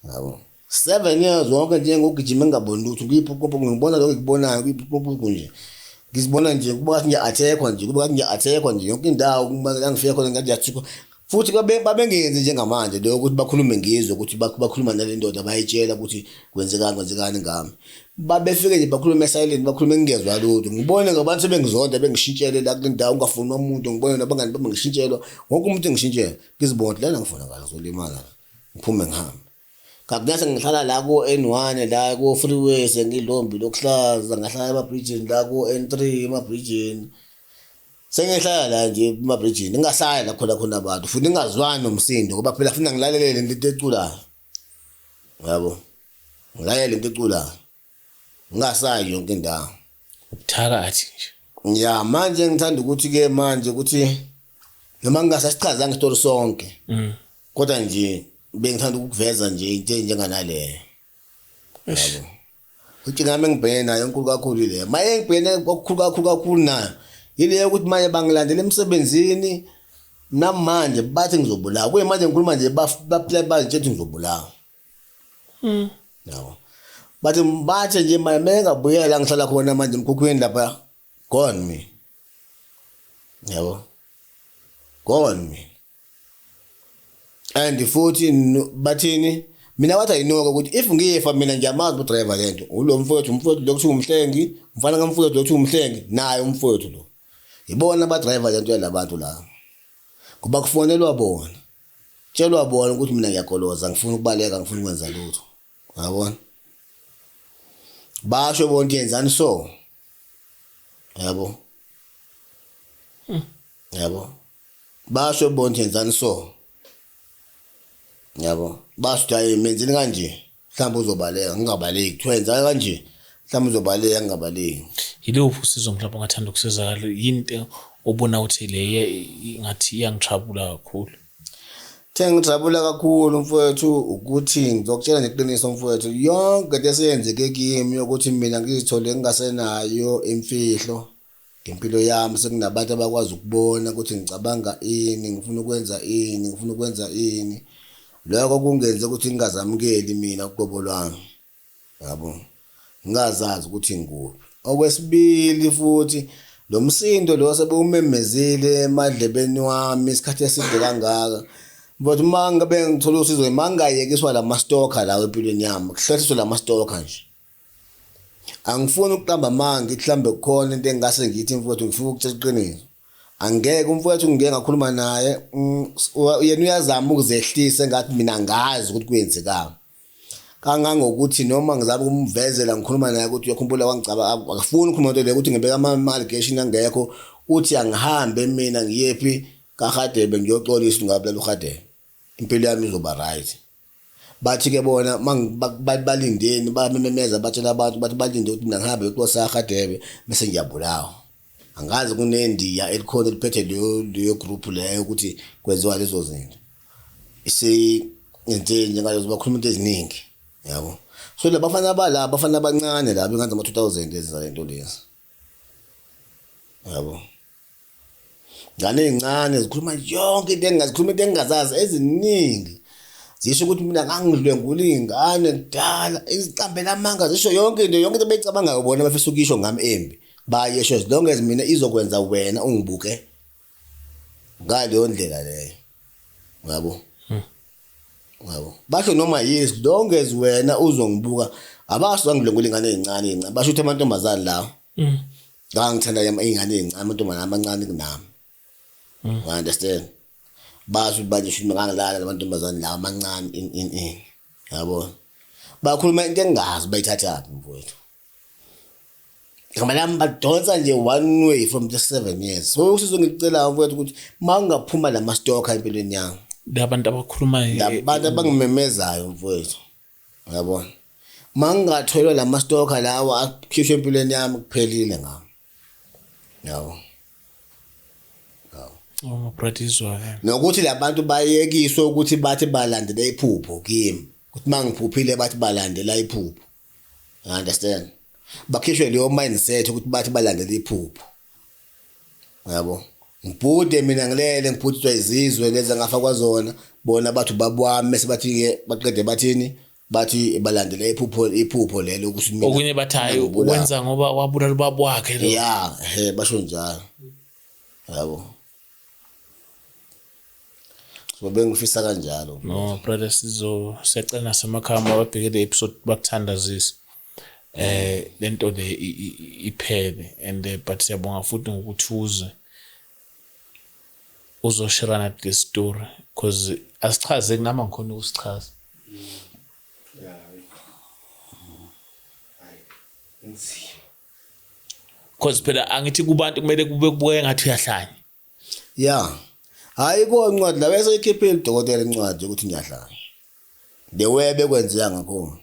Yabo. 7 years wonke nje ngokugijima ngingaboni lutho ngiyiphuphu ngibona lokho ngikubonayo ngiyiphuphu nje. Ngizibona nje kuba ngathi ngiya-attack-wa nje kuba ngathi ngiya-attack-wa nje yonke indawo kuma la ngifika khona ngathi ngiyathukwa. Futhi babengenzi njengamanje lokho ukuthi bakhulume ngizwe ukuthi bakhuluma nale ndoda bayitshela ukuthi kwenzekani kwenzekani ngami. Babefike nje bakhulume silent bakhulume ngingezwa lutho. Ngibone ngabantu sebengizonda bengishintshele la kule ndawo ungafuni umuntu ngibone nabangani bami ngishintshelwa wonke umuntu engishintshela ngizibona ukuthi lana ngifuna ngala ngizolimala la ngiphume ngihambe. Kakunase ngihlala la ko-N1 la ko-freeway sengilombi lokuhlaza ngahlala emabrijini la ko-N3 emabrijini. Sengihlala la nje emabrijini ngingasayi la khona khona abantu futhi ngingazwani nomsindo ngoba phela funa ngilalelele into eculayo. Yabo. Ngilalele into eculayo. Ngingasayi yonke indawo. Ubuthakathi nje. Ya manje ngithanda ukuthi ke manje ukuthi noma ngingasasichazanga isitori sonke. Kodwa nje bengithanda ukuveza nje into enjenganaleyo. Yabo. Inkinga yami engibhekene nayo enkulu kakhulu ile. Maye ngibhekene kakhulu kakhulu kakhulu nayo. Ile yokuthi manje bangilandela emsebenzini namanje bathi ngizobulawa. Kuyimanje ngikhuluma nje bazitshela ukuthi ngizobulawa. Yabo. Bathi bathe nje manje mengabuyela la ngihlala khona manje emkhukhwini lapha gone me. Yabo. Gone me. And futhi bathini mina wathi ayinoka ukuthi if ngifa mina ngiyamazi udriver lento ulo mfowethu umfowethu lo kuthiwa umhlengi umfana kamfowethu lo kuthiwa umhlengi naye umfowethu lo ibona abadriver lento yalabantu la ngoba kufonelwa bona tshelwa bona ukuthi mina ngiyagoloza ngifuna ukubaleka ngifuna ukwenza lutho yabona basho bona ukuthi yenzani so yabo yabo basho bona ukuthi yenzani so yabo basho ukuthi hayi menzeni kanje mhlawumbe uzobaleka ngingabaleki kuthiwa yenzani kanje mhlawumbe uzobaleka ngingabaleki. Yiluphi usizo mhlawumbe ongathanda ukusizakala yini obona ukuthi le ingathi iyangijabula kakhulu? Thi ngijabula kakhulu mfowethu ukuthi ngizokutshela nje iqiniso mfowethu yonke into eseyenzeke kimi yokuthi mina ngizithole ngingasenayo imfihlo ngempilo yami sekunabantu abakwazi ukubona ukuthi ngicabanga ini ngifuna ukwenza ini ngifuna ukwenza ini lokho kungenze ukuthi ngingazamukeli mina uqobo lwami yabo ngingazazi ukuthi ngikuphi. Okwesibili futhi lo msindo lo sebewumemezile emadlebeni wami isikhathi eside kangaka but uma ngabe ngithola usizo uma ngingayekiswa la ma-stalker lawo empilweni yami kuhlehliswe la ma-stalker nje. Angifuni ukuqamba amanga ngithi mhlambe kukhona into engingase ngithi mfowethu ngifuna ukutshela iqiniso. Angeke umfowethu ngike ngakhuluma naye yena uyazama ukuzehlisa engathi mina ngazi ukuthi kwenzekani. Kangangokuthi noma ngizama ukumvezela ngikhuluma naye ukuthi uyakhumbula wangicaba akafuni ukukhuluma into leyo ukuthi ngibeka ama-allegation angekho uthi angihambe mina ngiyephi kaHadebe ngiyoxolisa ngabulala uHadebe impilo yami izoba right. Bathi ke bona balindeni bamemeza batshela abantu bathi balinde ukuthi mina ngihambe ngiyoxolisa kaHadebe bese ngiyabulawa. Angazi kunendiya elikhona eliphethe leyo group leyo ukuthi kwenziwa lezo zinto. Into njengalezo bakhuluma into eziningi yabo. So labafana bala abafana abancane la bengenza ama 2000 eziza lento lezi. Yabo. Ngane ezincane zikhuluma yonke into engingazikhuluma into engingazazi eziningi. Zisho ukuthi mina ngangidlwengula iy'ngane kudala iziqambela amanga zisho yonke into abayicabangayo bona abafisa ukuyisho ngami embi. Bayisho as long as mina izokwenza wena ungibuke ngaleyo ndlela leyo. Yabo. Yabo. Basho noma yini as long as wena uzongibuka abasho ngidlwengula ingane ezincane ezincane basho ukuthi amantombazane lawo. Ngangithanda iy'ngane ey'ncane amantombazane amancane kunami. You understand? Basho ukuthi manje shuthi ngangilala namantombazane lawa amancane in. Yabo. Bakhuluma into engingazi bayithathaphi mfowethu. Igama lami badonsa nje one way from the 7 years. So usizo ngikucelayo mfowethu ukuthi uma ungaphuma la ma-stalker empilweni yami. Labantu abakhulumayo Labantu abangimemezayo mfowethu. Uyabona? Uma ngingatholwa la ma-stalker lawa akhishwe empilweni yami kuphelile ngami. Yabo. Oh brother izwa. Nokuthi labantu bayekiswe ukuthi bathi balandela iphupho kimi. Ukuthi mangiphuphile bathi balandela iphupho. You understand? Bakhishwe leyo mindset ukuthi bathi balandela iphupho. Yabo. Ngibhude mina ngilele ngibhudiswa izizwe lezi engafakwa zona. Bona bathi ubaba wami, bese bathi-ke baqede bathini, bathi balandela iphupho, iphupho lelo ukuthi mina Okunye bathi hayi, ngibulawa. Wenza ngoba wabulala ubaba wakhe lo. Ya, he, basho njalo, yabo. So bengifisa kanjalo. No brother, sizo siyacela nasemakhaya mababheke le episode, bakuthandazise lento le iphele and but siyabonga futhi ngokuthi uze uzoshare nathi this story, because asichaze kunama ngikhona ukusichaza. Yeah. Hayi. Inzima. Because phela angithi kubantu kumele kube kubuke ngathi uyahlanya. Ya, hayi ko, incwadi la bese ikhiphile udokotela, incwadi yokuthi ngiyahlanya, the way bekwenzeka ngakhona.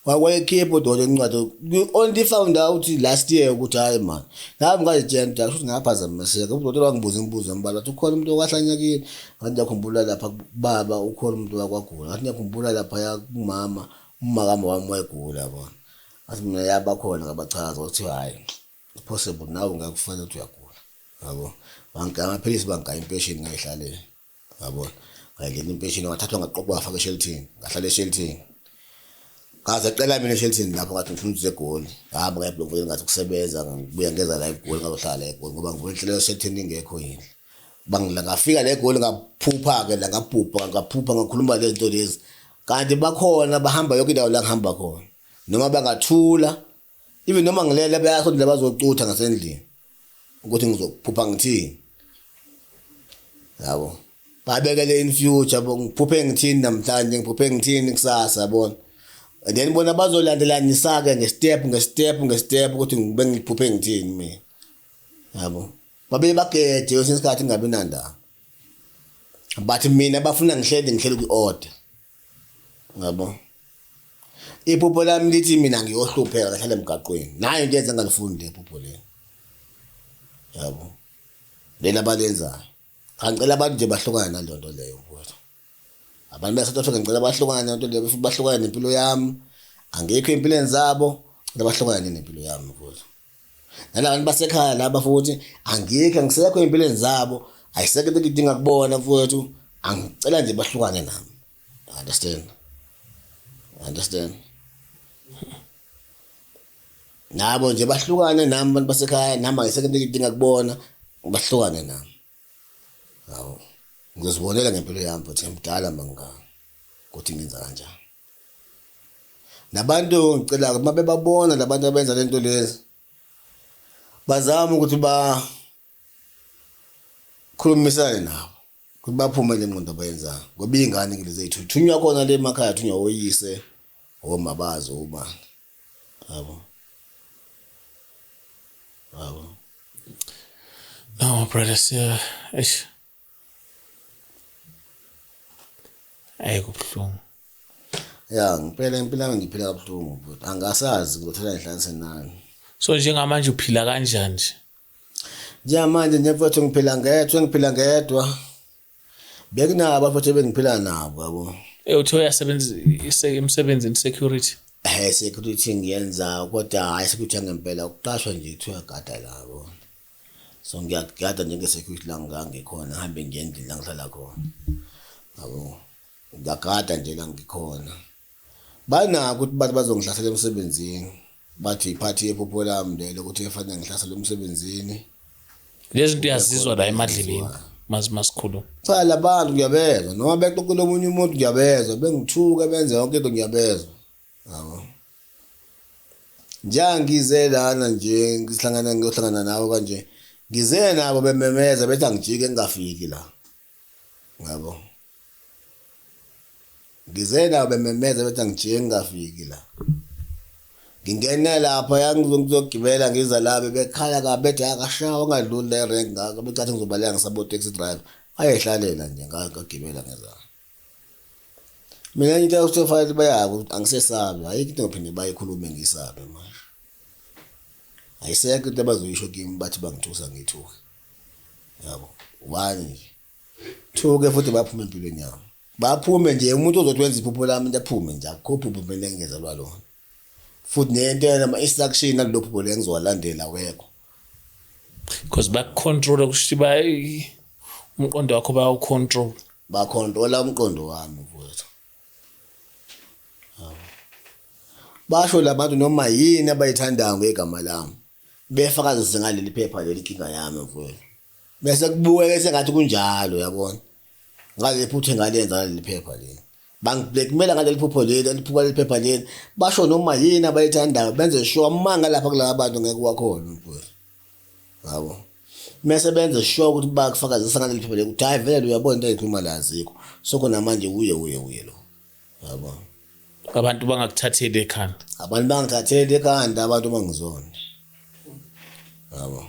Wakwayikhipha udokotela incwadi. We only found out last year ukuthi hayi man, nami ngazitshela ukuthi akusho ukuthi ngaphazamiseka. Udokotela wangibuza imibuzo embalwa, wathi ukhona umuntu okwahlanya kini? Ngathi ngiyakhumbula lapha kubaba ukhona umuntu wakwagula. Ngathi ngiyakhumbula lapha kumama, umakama wami wayegula, yabona. Ngathi mina yabakhona, ngabachaza ukuthi hhayi, it's possible nawe ungakufanele ukuthi uyagula, yabo. Bangigaya amaphilisi, bangigaya impesheni, ngayihlalela, yabo. Ngayingena impesheni, ngathathwa, ngaqoqwa, ngafaka eshelithini, ngahlala eshelithini. Ngaze cela mina eshelithini lapho, ngathi ngifuna ukuza eGoli. Ngahamba ngaya eBloemfontein, ngathi kusebenza, ngibuya ngeza la eGoli, ngazohlala la eGoli ngoba ngibona inhlelo yeshelithini ingekho yini. Bangila ngafika la eGoli, ngaphupha-ke la, ngabhubha, ngaphupha, ngakhuluma lezi zinto lezi. Kanti bakhona, bahamba yonke indawo la ngihamba khona. Noma bangathula, even noma ngilele bayasondela bazocutha ngasendlini ukuthi ngizophupha ngithini. Yabo. Babekele in future bo, ngiphuphe ngithini namhlanje, ngiphuphe ngithini kusasa, yabona. And then bona bazolandelanisa-ke nge-step nge-step nge-step ukuthi ngibe ngiphuphe ngithini mina. Yabo. Babe bageje kwesinye isikhathi ngingabi nandaba. But mina bafuna ngihleli ngihleli kwi-order. Yabo. Iphupho lami lithi mina ngiyohlupheka, ngahlala emgaqweni. Nayo into yenza ngalifuni le phupho leli. Yabo. Leli abalenzayo. Cha, ngicela abantu nje bahlukane naleyo nto leyo, mfowethu. Abantu base South Africa, ngicela bahlukane naleyo nto leyo, futhi bahlukane nempilo yami. Angikho empilweni zabo, ngicela bahlukane nempilo yami, mfowethu. Nalabantu basekhaya laba futhi, angikho, angisekho empilweni zabo, ayisekho into engidinga kubona, mfowethu. Angicela nje bahlukane nami. Understand? Understand? Nabo nje bahlukane nami abantu basekhaya, nami ayisekho into engidinga kubona, bahlukane nami. Hawu. Ngizozibonela ngempilo yami futhi, ngimdala mangaka ukuthi ngenza kanjani. Nabantu ngicela uma bebabona labantu abenza lento lezi, bazame ukuthi ba khulumisane nabo ukuthi baphume le ngqondo abayenzayo, ngoba iy'ngane ke lezi ey'thunywa khona le emakhaya, thunywa oyise, oma bazo, obani, yabo, yabo. No brother, siya, eish, ayi, kubuhlungu. Ya, ngempela impilo yami ngiphila kabuhlungu, but angasazi ngizothola ngihlanganise nani. So njengamanje uphila kanjani nje? Njengamanje nje mfowethu ngiphila ngedwa, ngiphila ngedwa. Bekunabo futhi bengiphila nabo, yabo. Uthe uyasebenza emsebenzini, security? Security ngiyenza, kodwa hayi security yangempela, ukuqashwa nje, kuthiwa gada la, yabo. So ngiyagada njenge-security la ngikhona, ngihambe ngiye endlini la ngihlala khona, yabo. Ngiyagada nje la ngikhona. Banako ukuthi bathi bazongihlasela emsebenzini, bathi iphathi yephupho lami lelo ukuthi efanele ngihlasele emsebenzini. Lezi zinto uyazizwa la emadlebeni masikhuluma? Cha, labantu ngiyabezwa, noma bexoxela omunye umuntu ngiyabezwa, bengithuka, benze yonke into ngiyabezwa, yabo. Njengangize lana nje ngihlangana, ngiyohlangana nawe kanje, ngize nabo bememeza bethi angijike ngingafiki la, yabo. Ngize nabo bememeza bethi angijike ngingafiki la. Ngingene lapha ngizogibela, ngiza la bebekhala kabi, bethi akashawa ungadluli la erenki, ngakho becathi ngizobaleka ngisabo taxi driver ayehlalela nje, ngagibela ngeza. Mina into yokuthi fanele bayabo ukuthi angisesabi, ayikho into engiphinde bayikhulume ngisabe manje. Ayisekho into abazoyisho kimi bathi bangithusa ngithuke, yabo. One nje, two-ke futhi baphume empilweni yami, baphume nje. Umuntu ozothi wenza iphupho lami into aphume nje, akukho phupho mina engingenzelwa lona, futhi nento nama-instruction alelo phupho le engizowalandela awekho. Because bakucontrol, kusho ukuthi umqondo wakho bayawucontrol. Bacontrola umqondo wami mfowethu. Basho labantu noma yini abayithandayo ngegama lami, befakazise ngaleli phepha leli inkinga yami mfowethu. Bese kubukeka sengathi kunjalo, yabona, ngaleli phutha engalenza ngaleli phepha leli. Bangiblackmaila ngaleli phupho leli, leli leli phepha leli. Basho noma yini abayithandayo, benze sure amanga lapha kulaba bantu ngeke wakhona mfowethu. Yabo. Mese benze sure ukuthi bakufakazisa ngaleli phepha leli ukuthi hayi vele uyabona into eyikhuluma la azikho. So khona manje uye uye uye lo. Yabo. Abantu bangakuthatheli ekhanda. Abantu bangithatheli ekhanda, abantu bangizonda. Yabo.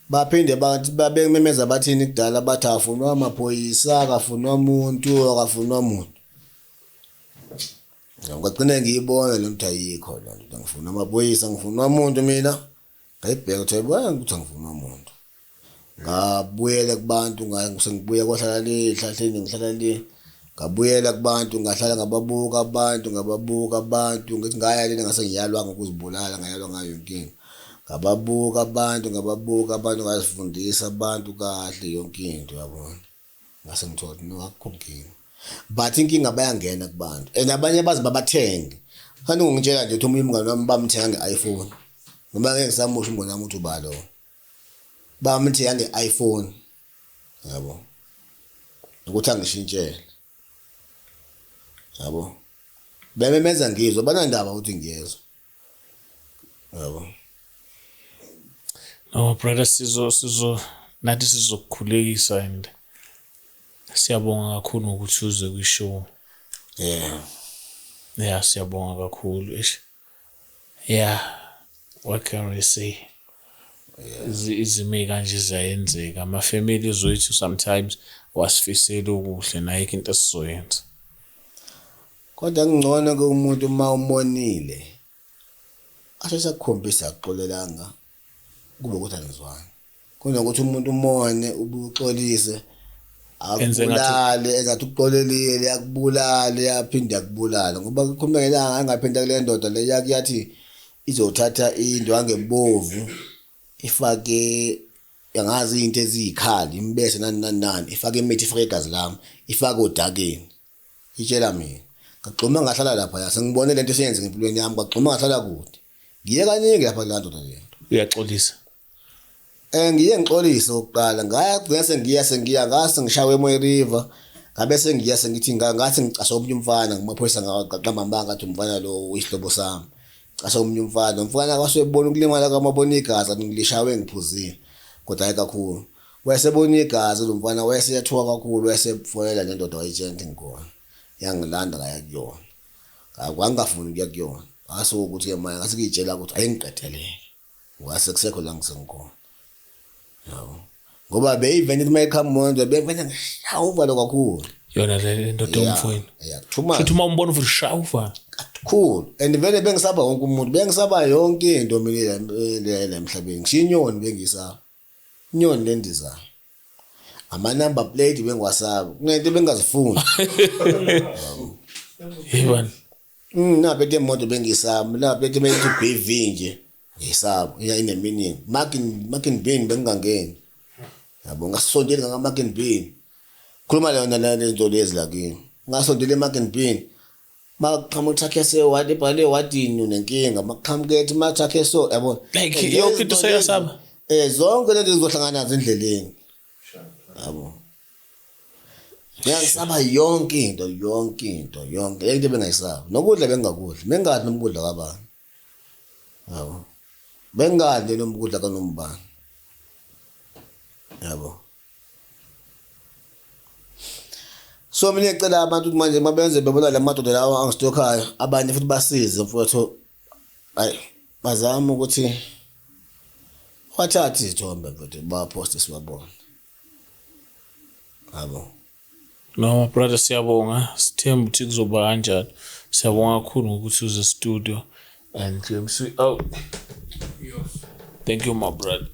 Baphinde bathi babememeza bathini kudala, bathi afunwa amaphoyisa, akafunwa muntu, akafunwa muntu. Ngagcina ngiyibona le nto, ayikho le nto, ngifuna amaphoyisa, ngifunwa umuntu mina. Ngayibheka ukuthi ayibona ukuthi angifunwa muntu. Ngabuyela kubantu, sengibuya kohlala le ehlahleni, ngihlala le. Ngabuyela kubantu, ngahlala ngababuka abantu, ngababuka abantu, ngithi ngaya lena ngase ngiyalwa ngokuzibulala, ngayalwa ngayo yonke into. Ngababuka abantu, ngababuka abantu, ngazifundisa abantu kahle yonke into, yabona. Ngase ngithola ukuthi no, akukho nkinga. But inkinga bayangena kubantu and abanye baze babathenge. Fanele ngingitshela nje ukuthi omunye umngane wami bamthenga nge-iPhone. Noma ngeke ngisamusho umngane wami ukuthi uba lo. Bamthenga nge-iPhone. Yabo. Ukuthi angishintshele. Yabo. Bememeza ngizwa, banandaba ukuthi ngiyezwa. Yabo. No brother, sizo nathi sizokukhulekisa and siyabonga kakhulu ngokuthi uze kwi-show. Yeah. Yeah, siyabonga kakhulu. Eish. Yeah. What can we say? Izimo kanje ziyayenzeka. Ama-families wethu sometimes wasifisela okuhle, nayikho into esizoyenza. Kodwa kungcono ke umuntu uma umonile asheshe akukhombisa akuxolelanga, kube ukuthi anizwani. Kunokuthi umuntu umone ubuxolise Enze ngathi- akubulale, engathi ukuxolelile, akubulale, aphinde akubulale. Ngoba kukhuluma ngelanga angaphinda kule ndoda le yathi izothatha indwangu ebovu ifake angazi into eziyikhali, imbese nani nani nani, ifake imithi, ifake igazi lami, ifake odakeni, itshela mina. Ngagxuma ngahlala lapha, sengibone lento esiyenzeka empilweni yami, ngagxuma ngahlala kude. Ngiye kaningi lapha kulaa ndoda le. Uyaxolisa. Ngiye ngixolise okokuqala, ngaya kugcina sengiya ngase ngishawe eMoy River, ngabe sengiya sengithi ngathi ngicasha omunye umfana ngamaphoyisa, ngaqamba amanga ngathi umfana lo uyisihlobo sami. Casha omunye umfana, umfana wasebona ukulimala kwamabona igazi, athi ngilishawe ngiphuzile, kodwa hayi kakhulu. Wayesebona igazi lo mfana, wayeseyathuka kakhulu, wayesefonela nendoda wayitshela ukuthi ngikhona. Yangilanda ngaya kuyona. Ngangingafuni ukuya kuyona. Ngase ukuthi-ke manje ngase ngiyitshela ukuthi ayingiqedelele. Ngase kusekho la ngisengikhona. Yabo. Ngoba beyivele ithi uma iqhamuka nje bevele ngishaya uvalo kakhulu. Yona le ndoda yomfowenu. Yeah, too much. Futhi uma umbona uvuthi shaya uvalo. Kakhulu. And vele bengisaba wonke umuntu, bengisaba yonke into mina la emhlabeni. Ngisho inyoni bengisaba. Inyoni lendizayo. Ama number plate bengiwasaba. Kunento bengazifuni. Hey bani. Naphethe imoto bengisaba, naphethe beyithi BV nje. Ngisaba, iya ine meaning. Markin bin bengingangeni. Yabo, ngasondeli ngaka Markin bin. Khuluma lona lento lezi la kimi. Ngasondela eMarkin bin. Maqhamuka truck yase wadi ibhale wadini unenkinga, maqhamuka ethi ma truck eso, yabo. Like yonke into seyasaba. Zonke lento zizohlangana nazo endleleni. Yabo. Ngiyangisaba yonke into, yonke into, yonke into bengayisaba. Nokudla bengakudli, bengadli noma ukudla kabani. Yabo. Bengadli noma ukudla kanombani. Yabo. So mina ngicela abantu ukuthi manje mabenze bebona la madoda lawa angistokhayo, abanye futhi basize mfowethu. Hayi, bazama ukuthi wathathe izithombe mfowethu, baposte sibabone. Yabo. No brother, siyabonga. Sithemba ukuthi kuzoba kanjalo. Siyabonga kakhulu ngokuthi uze studio and James we out. Thank you my brother.